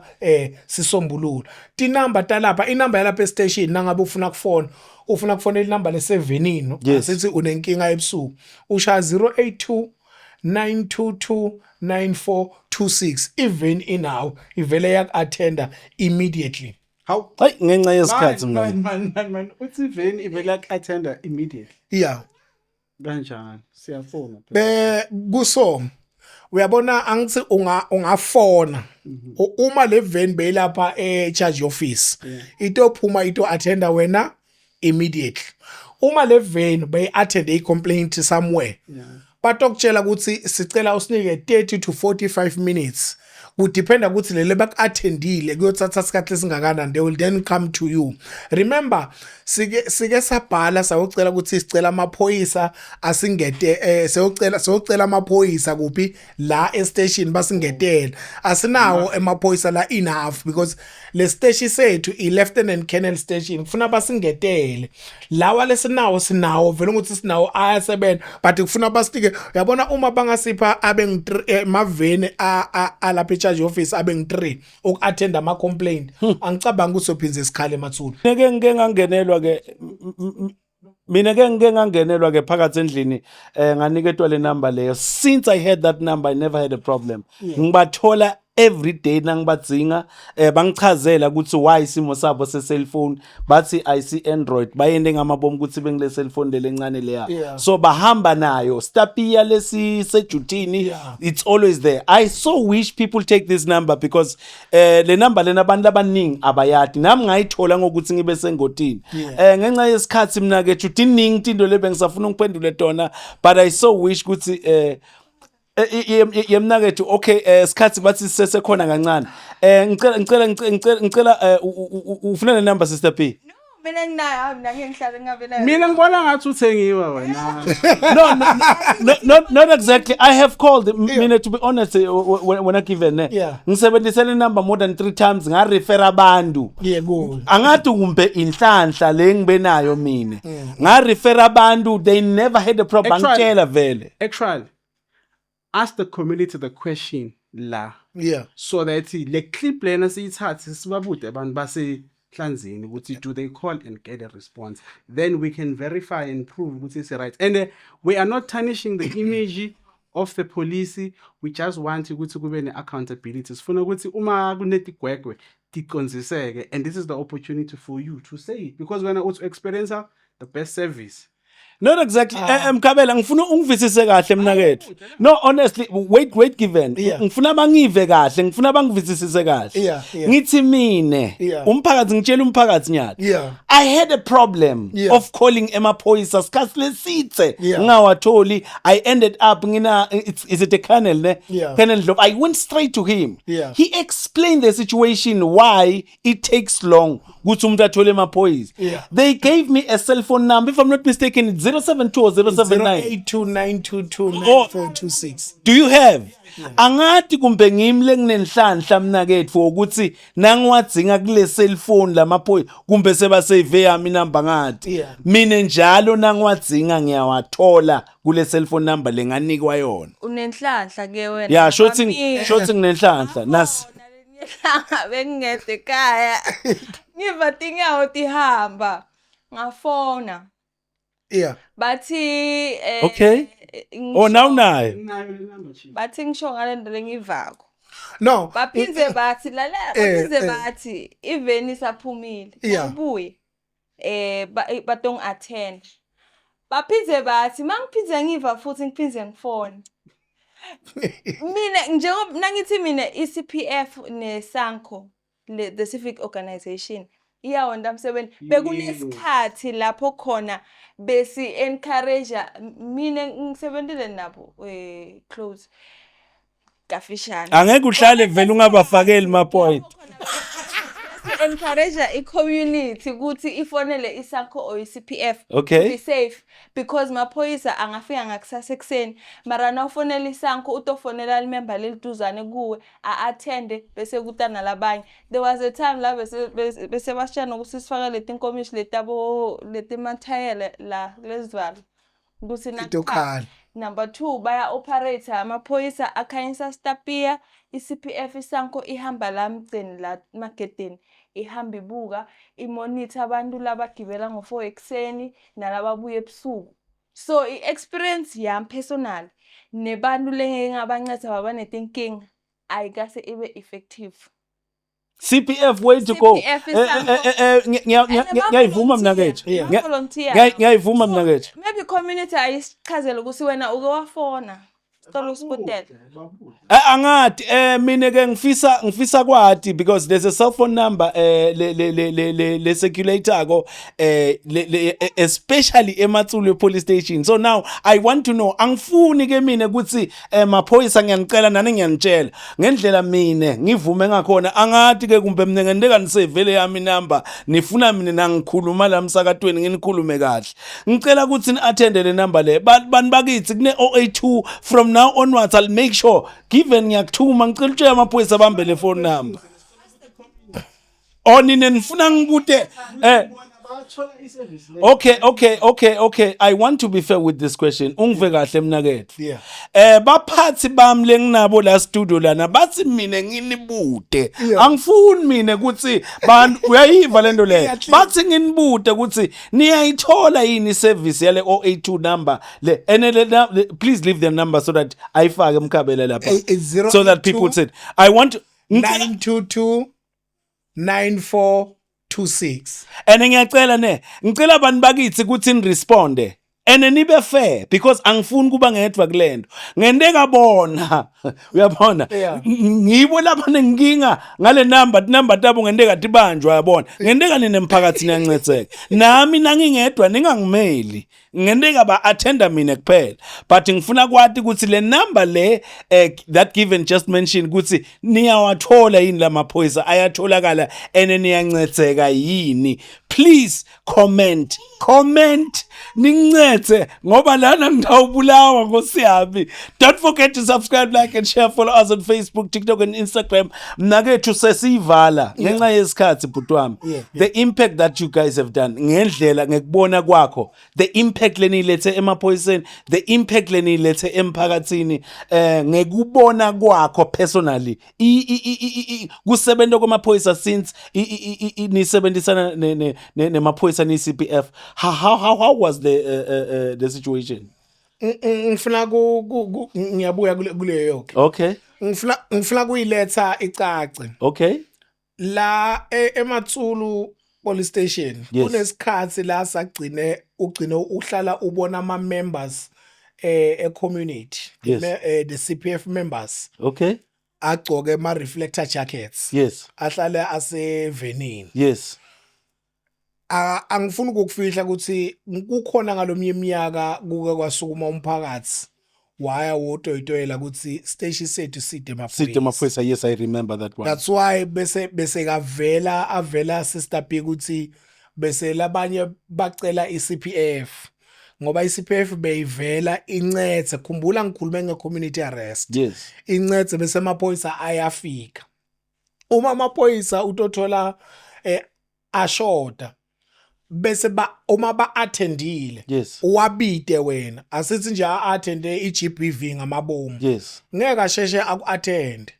sisombululo. Tinamba talapha, inamba yalapha e-station, nangabe ufuna kufona, ufuna kufonela inamba lesevenini, asithi unenkinga ebusuku, ushaya 082 922 9426. Even inawo ivele yak-attenda immediately. Hawu. Hayi, ngenxa yesikhathi, Man, mngani. man, man, man, uthi veni ivele yak-attenda immediately. Yeah. Kanjani? Siyafona phela. Be kuso uyabona, angithi ungafona uma le van beyilapha e charge office, itophuma ito attenda wena immediately. Uma le van beyi attend a complaint somewhere, batokutshela ukuthi sicela usinike 30 to 45 minutes, kudependa ukuthi lele baku-attendile kuyothatha isikhathi esingakanani. They will then come to you. Remember, sike sabhala sayocela ukuthi sicela amaphoyisa asingete, seyocela amaphoyisa kuphi la e-station basingetele. Asinawo emaphoyisa la enough because le station sethu i Lieutenant Colonel station, kufuna basingetele. Lawa lesinawo, sinawo vele ukuthi sinawo, ayasebenza, but kufuna basitike, uyabona. Uma bangasipha abe ngi3 maveni alapha e-charge office abe ngi3 uku-attend ama complaint, angicabanga ukuthi sophinze isikhale emathulu. Mina ke ngike ngangenelwa ke, mina ke ngike ngangenelwa ke phakathi endlini, nganiketwa le number leyo. Since I had that number, I never had a problem. Ngibathola every day nangibadzinga, bangichazela ukuthi why isimo sabo se cellphone, bathi ayisi Android, bayende ngamabomu ukuthi bengile cellphone lelencane leya. So bahamba nayo stapia lesi sejutini. It's always there. I so wish people take this number because le number lena abantu abaningi abayadi, nami ngayithola ngokuthi ngibe sengotini. Ngenxa yesikhathi mina ke tiningi tinto le bengisafuna ungiphendule tona, but I so wish ukuthi yemnakethu, okay, sikhathi bathi sisesekhona kancane. Ngicela ufuna le number, Sister P? Mina nginayo, hayi, mina ngeke ngihlale ngingabe nayo. Mina ngibona ngathi uthengiwe wena. No, not exactly. I have called, mina, to be honest, when I given, ngisebenzise le number more than 3 times, ngarefer abantu. Yebo. Angathi kumbe inhlanhla le ngibe nayo, mina ngarefer abantu, they never had a problem. Angitshela vele. Actually, ask the community the question la so that le clip lena siyithathe sibabude abantu basehlanzeni ukuthi do they call and get a response, then we can verify and prove ukuthi it's right. And we are not tarnishing the image of the police. We just want ukuthi kube ne-accountability. Sifuna ukuthi uma kunetigwegwe ticondziseke, and this is the opportunity for you to say it because wena uthi experience the best service. Not exactly. Mkhabela, ngifuna ungivisise kahle mnakethu. No, honestly, wait, wait, given. Ngifuna bangive kahle, ngifuna bangivisisise kahle. Ngithi mine, umphakathi, ngitshela umphakathi nyalo. I had a problem of calling emaphoyisa sikhathi lesitse ngingawatholi. I ended up ngina it's, is it a colonel, ne? Yeah. Colonel Ndlovu. I went straight to him. He explained the situation, why it takes long ukuthi umuntu athole emaphoyisa. They gave me a cell phone number, if I'm not mistaken, it's 072 or 079. 0829229426. Do you have? Angathi kumbe ngimi lenginenhlanhla mnaketfu ukuthi nangiwadzinga kule cellphone lamaphoyisa, kumbe sebasave yami inamba ngathi. Mina njalo nangiwadzinga ngiyawathola kule cellphone number lenganikwa yona. Unenhlanhla ke wena. Ya, shothi Mina. shothi nginenhlanhla. Nasi Khona lelinye ilanga bengingedwa ekhaya, ngiva tinyawo tihamba, ngafona, bathi Okay. Oh, now nayo. Nayo le number, chief. Bathi ngisho ngale nto lengivako. No. Baphindze bathi lalela, baphindze bathi iveni isaphumile. Ngibuye batong attend. Baphindze bathi mangiphindze ngiva futhi ngiphindze ngifone. Mina njengoba nangithi mina iCPF neSANCO, the civic organization iyawonda umsebenzi, bekunesikhathi lapho khona besi encourage mina ngisebentile nabo close kafishane. Angeke uhlale vele ungabafakeli ma point. Encourage i-community ukuthi ifonele iSANCO or i-CPF to be safe, because maphoyisa angafika ngakusasa ekuseni, mara nawufonela iSANCO utofonela limember leliduzane kuwe a-attende bese kuta nalabanye. There was a time la bese basitshela nokuthi sifake leti nkomishi letabo letimathayela la kulezivalo ukuthi Itokhala. Number 2, baya operate amaphoyisa akhanyisa stapia, iCPF, iSANCO ihamba la mgcini la magedeni, ihamba ibuka imonitor abantu labagibela ngo4 ekuseni nalababuya ebusuku. So i-experience yami personal nebantu lengeke ngabanceda babanetinkinga ayikase ibe effective. CPF, way to go. CPF is Ngiyayivuma mina kethu. Ngiyayivuma mina kethu. Maybe community ayisichazele ukuthi wena uke wafona. Sicela usibutele. Angathi mina ke ngifisa kwati because there's a cell phone number le le le le le le circulator ko le especially eMatsulu police station. So now I want to know, angifuni ke mina ukuthi maphoyisa ngiyanicela nani ngiyanitshela ngendlela mina ngivume ngakhona. Angathi ke kumbe mina ngenteka nisevele yami number, nifuna mina nangikhuluma la emsakatweni nginikhulume kahle. Ngicela ukuthi ni attend le number le, bantu bakithi, kune 082. From now onwards I'll make sure, given ngiyakuthuma, ngicela utshela amaphoyisa abambe le phone number. Oh, nina nifuna ngibute. Okay, I want to be fair with this question. Ungive kahle mnakethu. Baphathi bami lenginabo la studio lana bathi mina nginibute. Angifuni mina ukuthi bantu uyayiva lento leyo. Bathi nginibute ukuthi niyayithola yini service yale 082 number le, and le, please leave the number so that ayifake emkhabela lapha. It's So that people said I want to 922 9426. And ngiyacela ne, ngicela abantu bakithi ukuthi niresponde and nibe fair because angifuni kuba ngedwa kulento. Ngenteka bona, uyabona, ngibo lapha nenkinga ngale number tabo ngenteka tibanjwa, uyabona, ngenteka nina emphakathini yancetheka nami nangingedwa ningangimeli, ngenteka ba attenda mina kuphela, but ngifuna kwati ukuthi le number le that given just mentioned ukuthi niyawathola yini lamaphoyisa, ayatholakala ene niyancetheka yini. Please comment ningincede ngoba lana ngidawubulawa ngosiyami. Don't forget to subscribe, like and share. Follow us on Facebook, TikTok and Instagram. Mnakethu, sesiyivala ngenxa yesikhathi, bhuti wami. The impact that you guys have done, ngendlela ngekubona kwakho, the impact leniyilethe emaphoyiseni, the impact leniyilethe emphakathini, ngekubona kwakho personally, kusebenza kwamaphoyisa since nisebenzisana nemaphoyisa ni-CPF, how was the situation? Ngifuna ngiyabuya kuleyo yonke. Ngifuna kuyiletha icace. La eMatsulu police station kunesikhathi la sagcine ugcine uhlala ubona ama members e community, the CPF members agcoke ama reflector jackets, ahlale asevenini. Angifuni ukukufihla ukuthi kukhona ngalomnye iminyaka kuke kwasukuma umphakathi waya wotoyitoyela ukuthi station sethu side Side maphoyisa. Yes, I remember that one. That's why bese kavela avela Sister P ukuthi bese labanye bacela iCPF ngoba iCPF beyivela incethe. Khumbula ngikhulume ngecommunity arrest. Incethe bese amaphoyisa ayafika. Uma amaphoyisa utothola ashoda bese ba uma ba attendile uwabide wena, asithi nje a-attende i-GBV ngamabomu, ngeke asheshe aku-attend,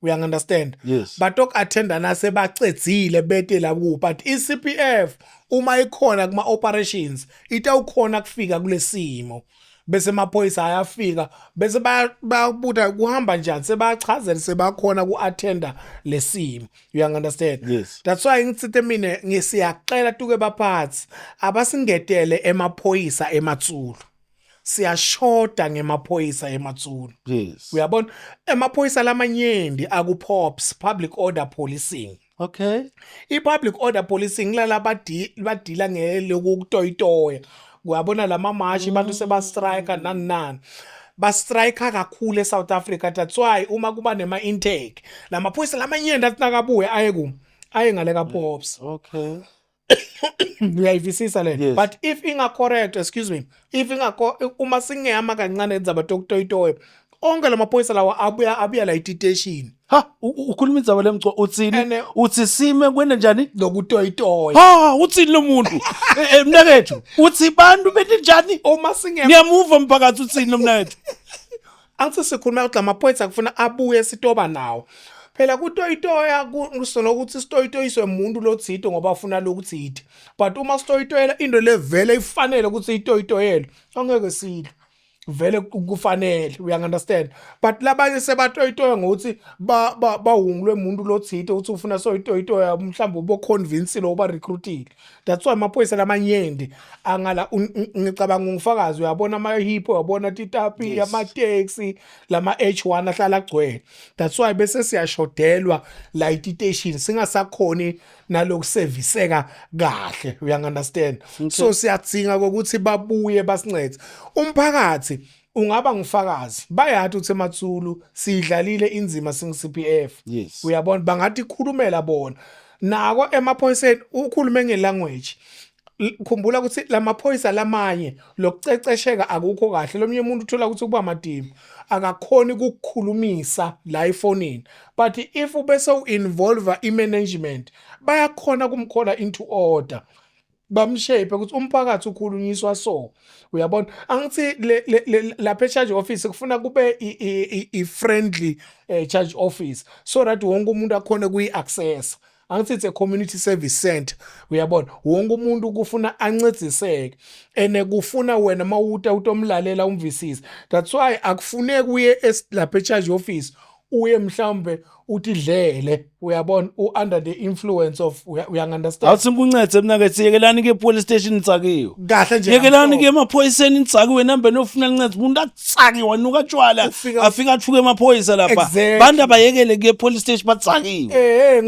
uyangi-understand? Yes. Batoku-attenda nasebacedzile bete la kubo, but i-CPF uma ikhona kuma-operations itawukhona kufika kulesimo. Bese amaphoyisa ayafika bese bayabuta kuhamba njani, sebachazela, sebakhona ku-attenda lesimo, you understand? Yes. That's why ngitsite mine ngisiyacela tuke baphathi abasingetele emaphoyisa eMatsulu. Siyashoda ngemaphoyisa eMatsulu. Uyabona, emaphoyisa lamanyenti aku-POPs, public order policing. I-public order policing lala badila ngelokutoyitoya, uyabona, lamamashi, abantu sebastrike, nani nani, bastrike kakhulu eSouth Africa. That's why uma kuba nema intake, lamaphoyisa lamanyenti athi nakabuye aye ku aye ngale ka POPs. Uyayivisisa le? Yes. But if inga correct, excuse me, if ingako uma singeyama kancane indzaba tokutoyitoya, onke lamaphoyisa lawa abuya la ititeshini. Ha, ukhuluma indzaba lemco, utsini? Uthi sime kwene njani? Lokutoyitoya. Ha, utsini lo muntu? Mnakethu, uthi bantu bethi njani? Uma singema. Niyamuva mphakathi, utsini lo mnakethu? Angithi sikhuluma ukuthi lamaphoyisa kufuna abuye sitoba nawo. Phela kutoyitoya kusonokuthi sitoyitoyiswe umuntu lothide ngoba ufuna lokuthide, but uma sitoyitoyela into levele ifanele ukuthi itoyitoyelwe, angeke sidle vele kufanele, uyangi-understand? But labanye sebatoyitoya ngokuthi bawungulwe umuntu lothide ukuthi ufuna soyitoyitoya, mhlawumbe ubo-convince lo uba-recruitile. That's why amaphoyisa lamanyenti angala ngicabanga ungifakazi, uyabona ama-hippo, uyabona titapi, amateksi lama-H1 ahlala agcwele. That's why bese siyashodelwa la ititeshini, singasakhoni nalokuseviseka kahle, uyangi-understand? So siyadzinga kokuthi babuye basincede. Umphakathi ungaba ngufakazi, bayathi ukuthi eMatsulu siyidlalile inzima singu-CPF. Uyabona, bangathi khulumela bona nako emaphoyiseni, ukhulume ngelanguage. Khumbula ukuthi lamaphoyisa lamanye lokucecesheka akukho kahle. Lomunye umuntu uthola ukuthi kuba madima, akakhoni ukukukhulumisa la efonini, but if ubese u-involve i-management, bayakhona kumkhola into order, bamshape ukuthi umphakathi ukhulunyiswa. So uyabona, angithi lapha e-charge office kufuna kube i-friendly charge office so that wonke umuntu akhone kuyi-access. Angithi it's a community service center, uyabona, wonke umuntu kufuna ancediseke and kufuna wena mawuta utomlalela, umvisise. That's why akufuneki uye lapha e-charge office uye mhlawumbe utidlele, uyabona, u-under the influence of, uyangi-understand? Awuthi ngikuncede mnakethu, yekelani ke police station nitsakiwe. Kahle nje. Yekelani ke emaphoyiseni nitsakiwe, nambe nofuna lincede umuntu atsakiwe, anuka tshwala, afika athuke emaphoyisa lapha. Bantu abayekele kuye police station batsakiwe. Eh,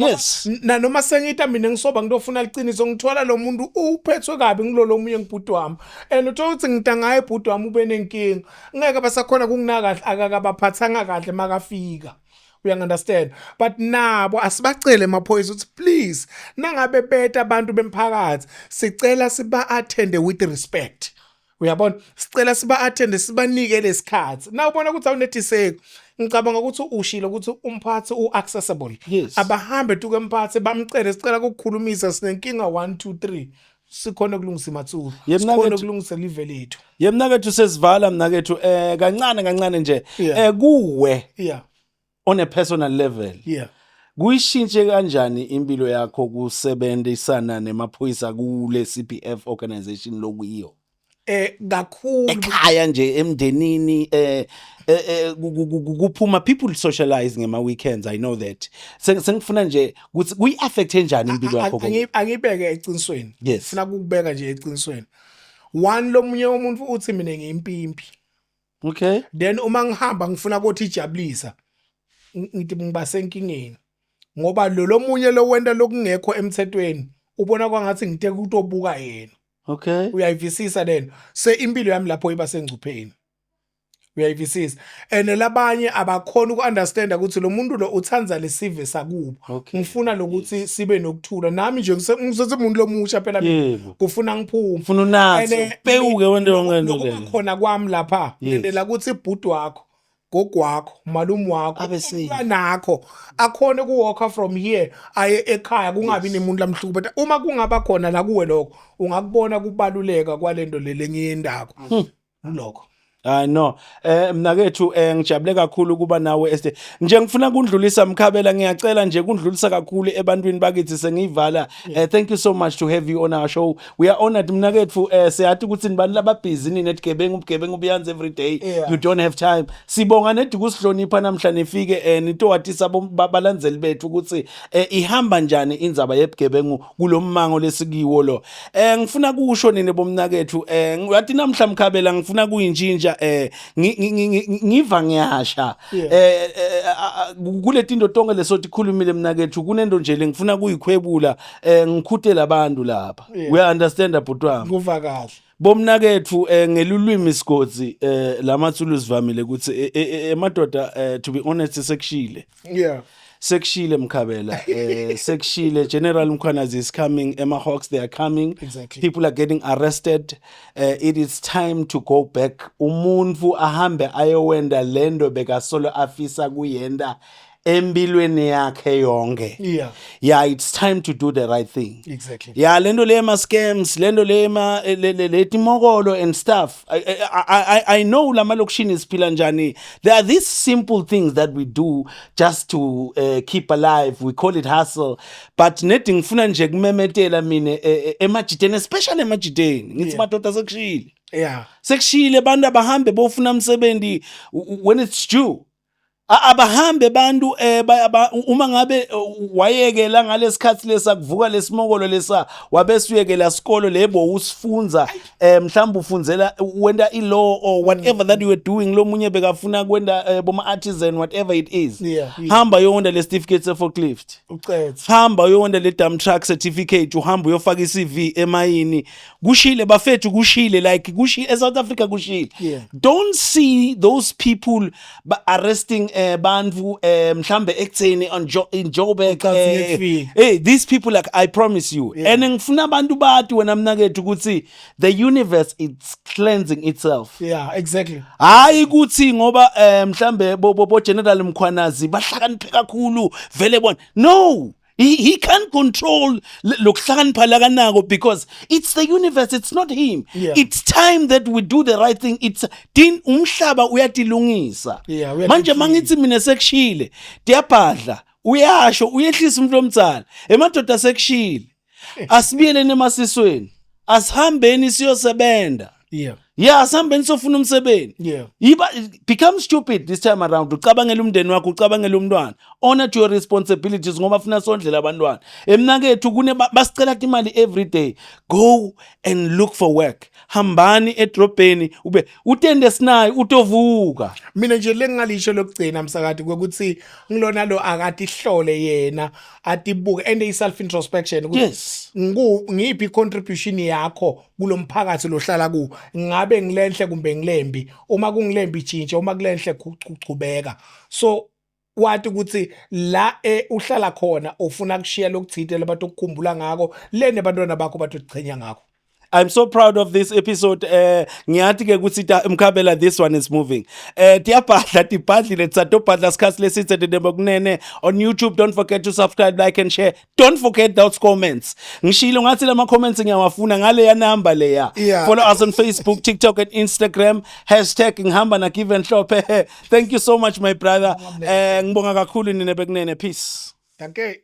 nanoma sengita mina ngisoba ngitofuna liqiniso, ngithola lo muntu uphethwe kabi ngilolo omunye ngibhuti wami, and uthola ukuthi ngita ngaye ibhuti wami ube nenkinga, ngeke basakhona kunginaka kahle, akakabaphathanga kahle makafika, uyangi-understand? But nabo asibacele emaphoyisa ukuthi please, nangabe beta abantu bemphakathi, sicela siba-attende with respect, uyabona, sicela siba-attende, sibanike lesikhathi. Na ubona ukuthi awunetiseki, ngicabanga ukuthi ushilo ukuthi umphathi u-accessible. Abahambe tuke mphathi, bamcele, sicela ukukhulumisa, sinenkinga 1 2 3, sikhona ukulungisa iMatsulu, sikhona ukulungisa live lethu. Ye mnakethu, sesivala mnakethu, kancane kancane nje, kuwe on a personal level, kuyishintshe kanjani impilo yakho kusebenzisana nemaphoyisa kule CPF organization lokuyiyo? Kakhulu. Ekhaya nje, emndenini, kuphuma, people socialize ngema weekends, I know that. Sengifuna nje ukuthi kuyi affect kanjani impilo yakho? Angibeke eqinisweni. Yes. Funa ukubeka nje eqinisweni. One, lomunye umuntu uthi mina ngiyimpimpi. Then uma ngihamba ngifuna ukuthi ijabulisa, ngithi ngiba senkingeni ngoba lo lomunye lo wenta lokungekho emthethweni, ubona kwangathi ngite kutobuka yena. Uyayivisisa lento? Se impilo yami lapho iba sengcupheni, uyayivisisa? And labanye abakhona uku-understanda ukuthi lo muntu lo uthanda lesive sakubo. Ngifuna lokuthi sibe nokuthula nami nje, ngisethi umuntu lomusha phela mina. Kufuna ngiphume. Ufuna unathe, And, upewuke wento yonke into nokuba leyo. khona kwami lapha, ngendela ukuthi ibhuti wakho, gogo wakho, malume wakho, Abe safe. nakho akhone ukuwalka from here aye ekhaya, kungabi nemuntu lamhlukubeta. Uma kungaba khona la kuwe lokho, ungakubona kubaluleka kwalento le lengiyendako, kulokho. I know. Mnakethu ngijabule kakhulu kuba nawe este. Nje ngifuna kundlulisa Mkhabela, ngiyacela nje kundlulisa kakhulu ebantwini bakithi sengiyivala. Thank you so much to have you on our show. We are honored, mnakethu. Siyathi ukuthi nibantu lababhizi nini ebugebengu, ubugebengu buyanza every day. You don't have time. Sibonga nedi kusihlonipha namhla nifike nitowatisa balandzeli bethu ukuthi ihamba njani indzaba yebugebengu kulommango lesikiwo lo. Ngifuna kusho nini bomnakethu, ngathi namhla Mkhabela ngifuna kuyintshintsha, ngiva ngiyasha kuletinto tonke lesothi khulumile mnakethu, kunento nje lengifuna kuyikhwebula, ngikhutela abantu lapha. We understand, bhuti wami. Kuva kahle. Bomnakethu, ngelulwimi sigodzi lamatsulu sivamile ukuthi emadoda, to be honest, sekushile. Sekushile, Mkhabela, sekushile. General Mkhwanazi is coming, ema Hawks, they are coming. People are getting arrested. It is time to go back, umuntu ahambe ayowenda lento bekasolo afisa kuyenda empilweni yakhe yonke. Yeah, it's time to do the right thing. Yeah, lento le ma scams, lento le ma letimokolo and stuff, I know lama lokishini siphila njani. There are these simple things that we do just to keep alive. We call it hustle, but nedi ngifuna nje kumemetela mine emajiteni, especially emajiteni, ngithi madoda, sekushile. Sekushile, abantu abahambe bofuna umsebenzi when it's due. Abahambe bantu, uma ngabe wayekela ngalesikhathi lesa kuvuka lesimokolo lesa, wabese uyekela sikolo lebo usifunza, mhlawumbe ufunzela wenda i-law or whatever that you were doing, lo munye bekafuna kwenda boma artisan, whatever it is, hamba yowenda le certificate se-forklift. Ucethe. Hamba uyowenda le dump truck certificate, uhamba uyofaka i-CV emayini. Kushile bafethu, kushile, like kushile eSouth Africa, kushile. Don't see those people arresting bantu mhlambe ekutheni on in Joburg. Ucathi ngekufika. Hey, these people, like, I promise you, and ngifuna abantu bathi wena mnakethu ukuthi the universe is cleansing itself. Hayi ukuthi ngoba mhlambe bo General Mkhwanazi bahlakaniphe kakhulu vele bona. No, he can't control lokuhlakanipha lakanako because it's the universe, it's not him. It's time that we do the right thing. It's din umhlaba uyatilungisa. Yeah, uyatilungisa. Manje mangithi mina sekushile, tiyabhadla, uyasho uyehlisa umuntu omdzala. Emadoda, sekushile, asibiyeleni emasisweni, asihambeni siyosebenza. Yeah, asihambeni sofuna umsebenzi. Yiba become stupid this time around, ucabangela umndeni wakho, ucabangela umntwana, honor to your responsibilities ngoba funa sondlela abantwana. Emnakethu kune basicela imali every day. Go and look for work, hambani edrobheni ube utende sinayo utovuka. Mina nje lengingalisho lokugcina, msakade, ukuthi ngilona lo akatihlole yena, atibuke and i self introspection ukuthi ngiphi contribution yakho kulomphakathi lohlala ku, ngabe ngilenhle kumbe ngilembi. Uma kungilembi, tshintshe, uma kulenhle, chubeka. So wathi ukuthi la uhlala khona ufuna kushiya lokuthile labantu ukukhumbula ngako lene bantwana bakho bathuchenya ngakho. I'm so proud of this episode. Ngiyathi ke ukuthi Mkhabela, this one is moving. Tiyabhadla, tibhadlile, tsatobhadla sikhathi lesithe ndembe kunene on YouTube. Don't forget to subscribe, like and share. Don't forget those comments. Ngishilo ngathi lama comments ngiyawafuna ngale ya number leya. Follow us on Facebook, TikTok and Instagram. #NgihambaNaGiven Hlophe. Thank you so much, my brother. Ngibonga kakhulu nine bekunene. Peace. Dankie.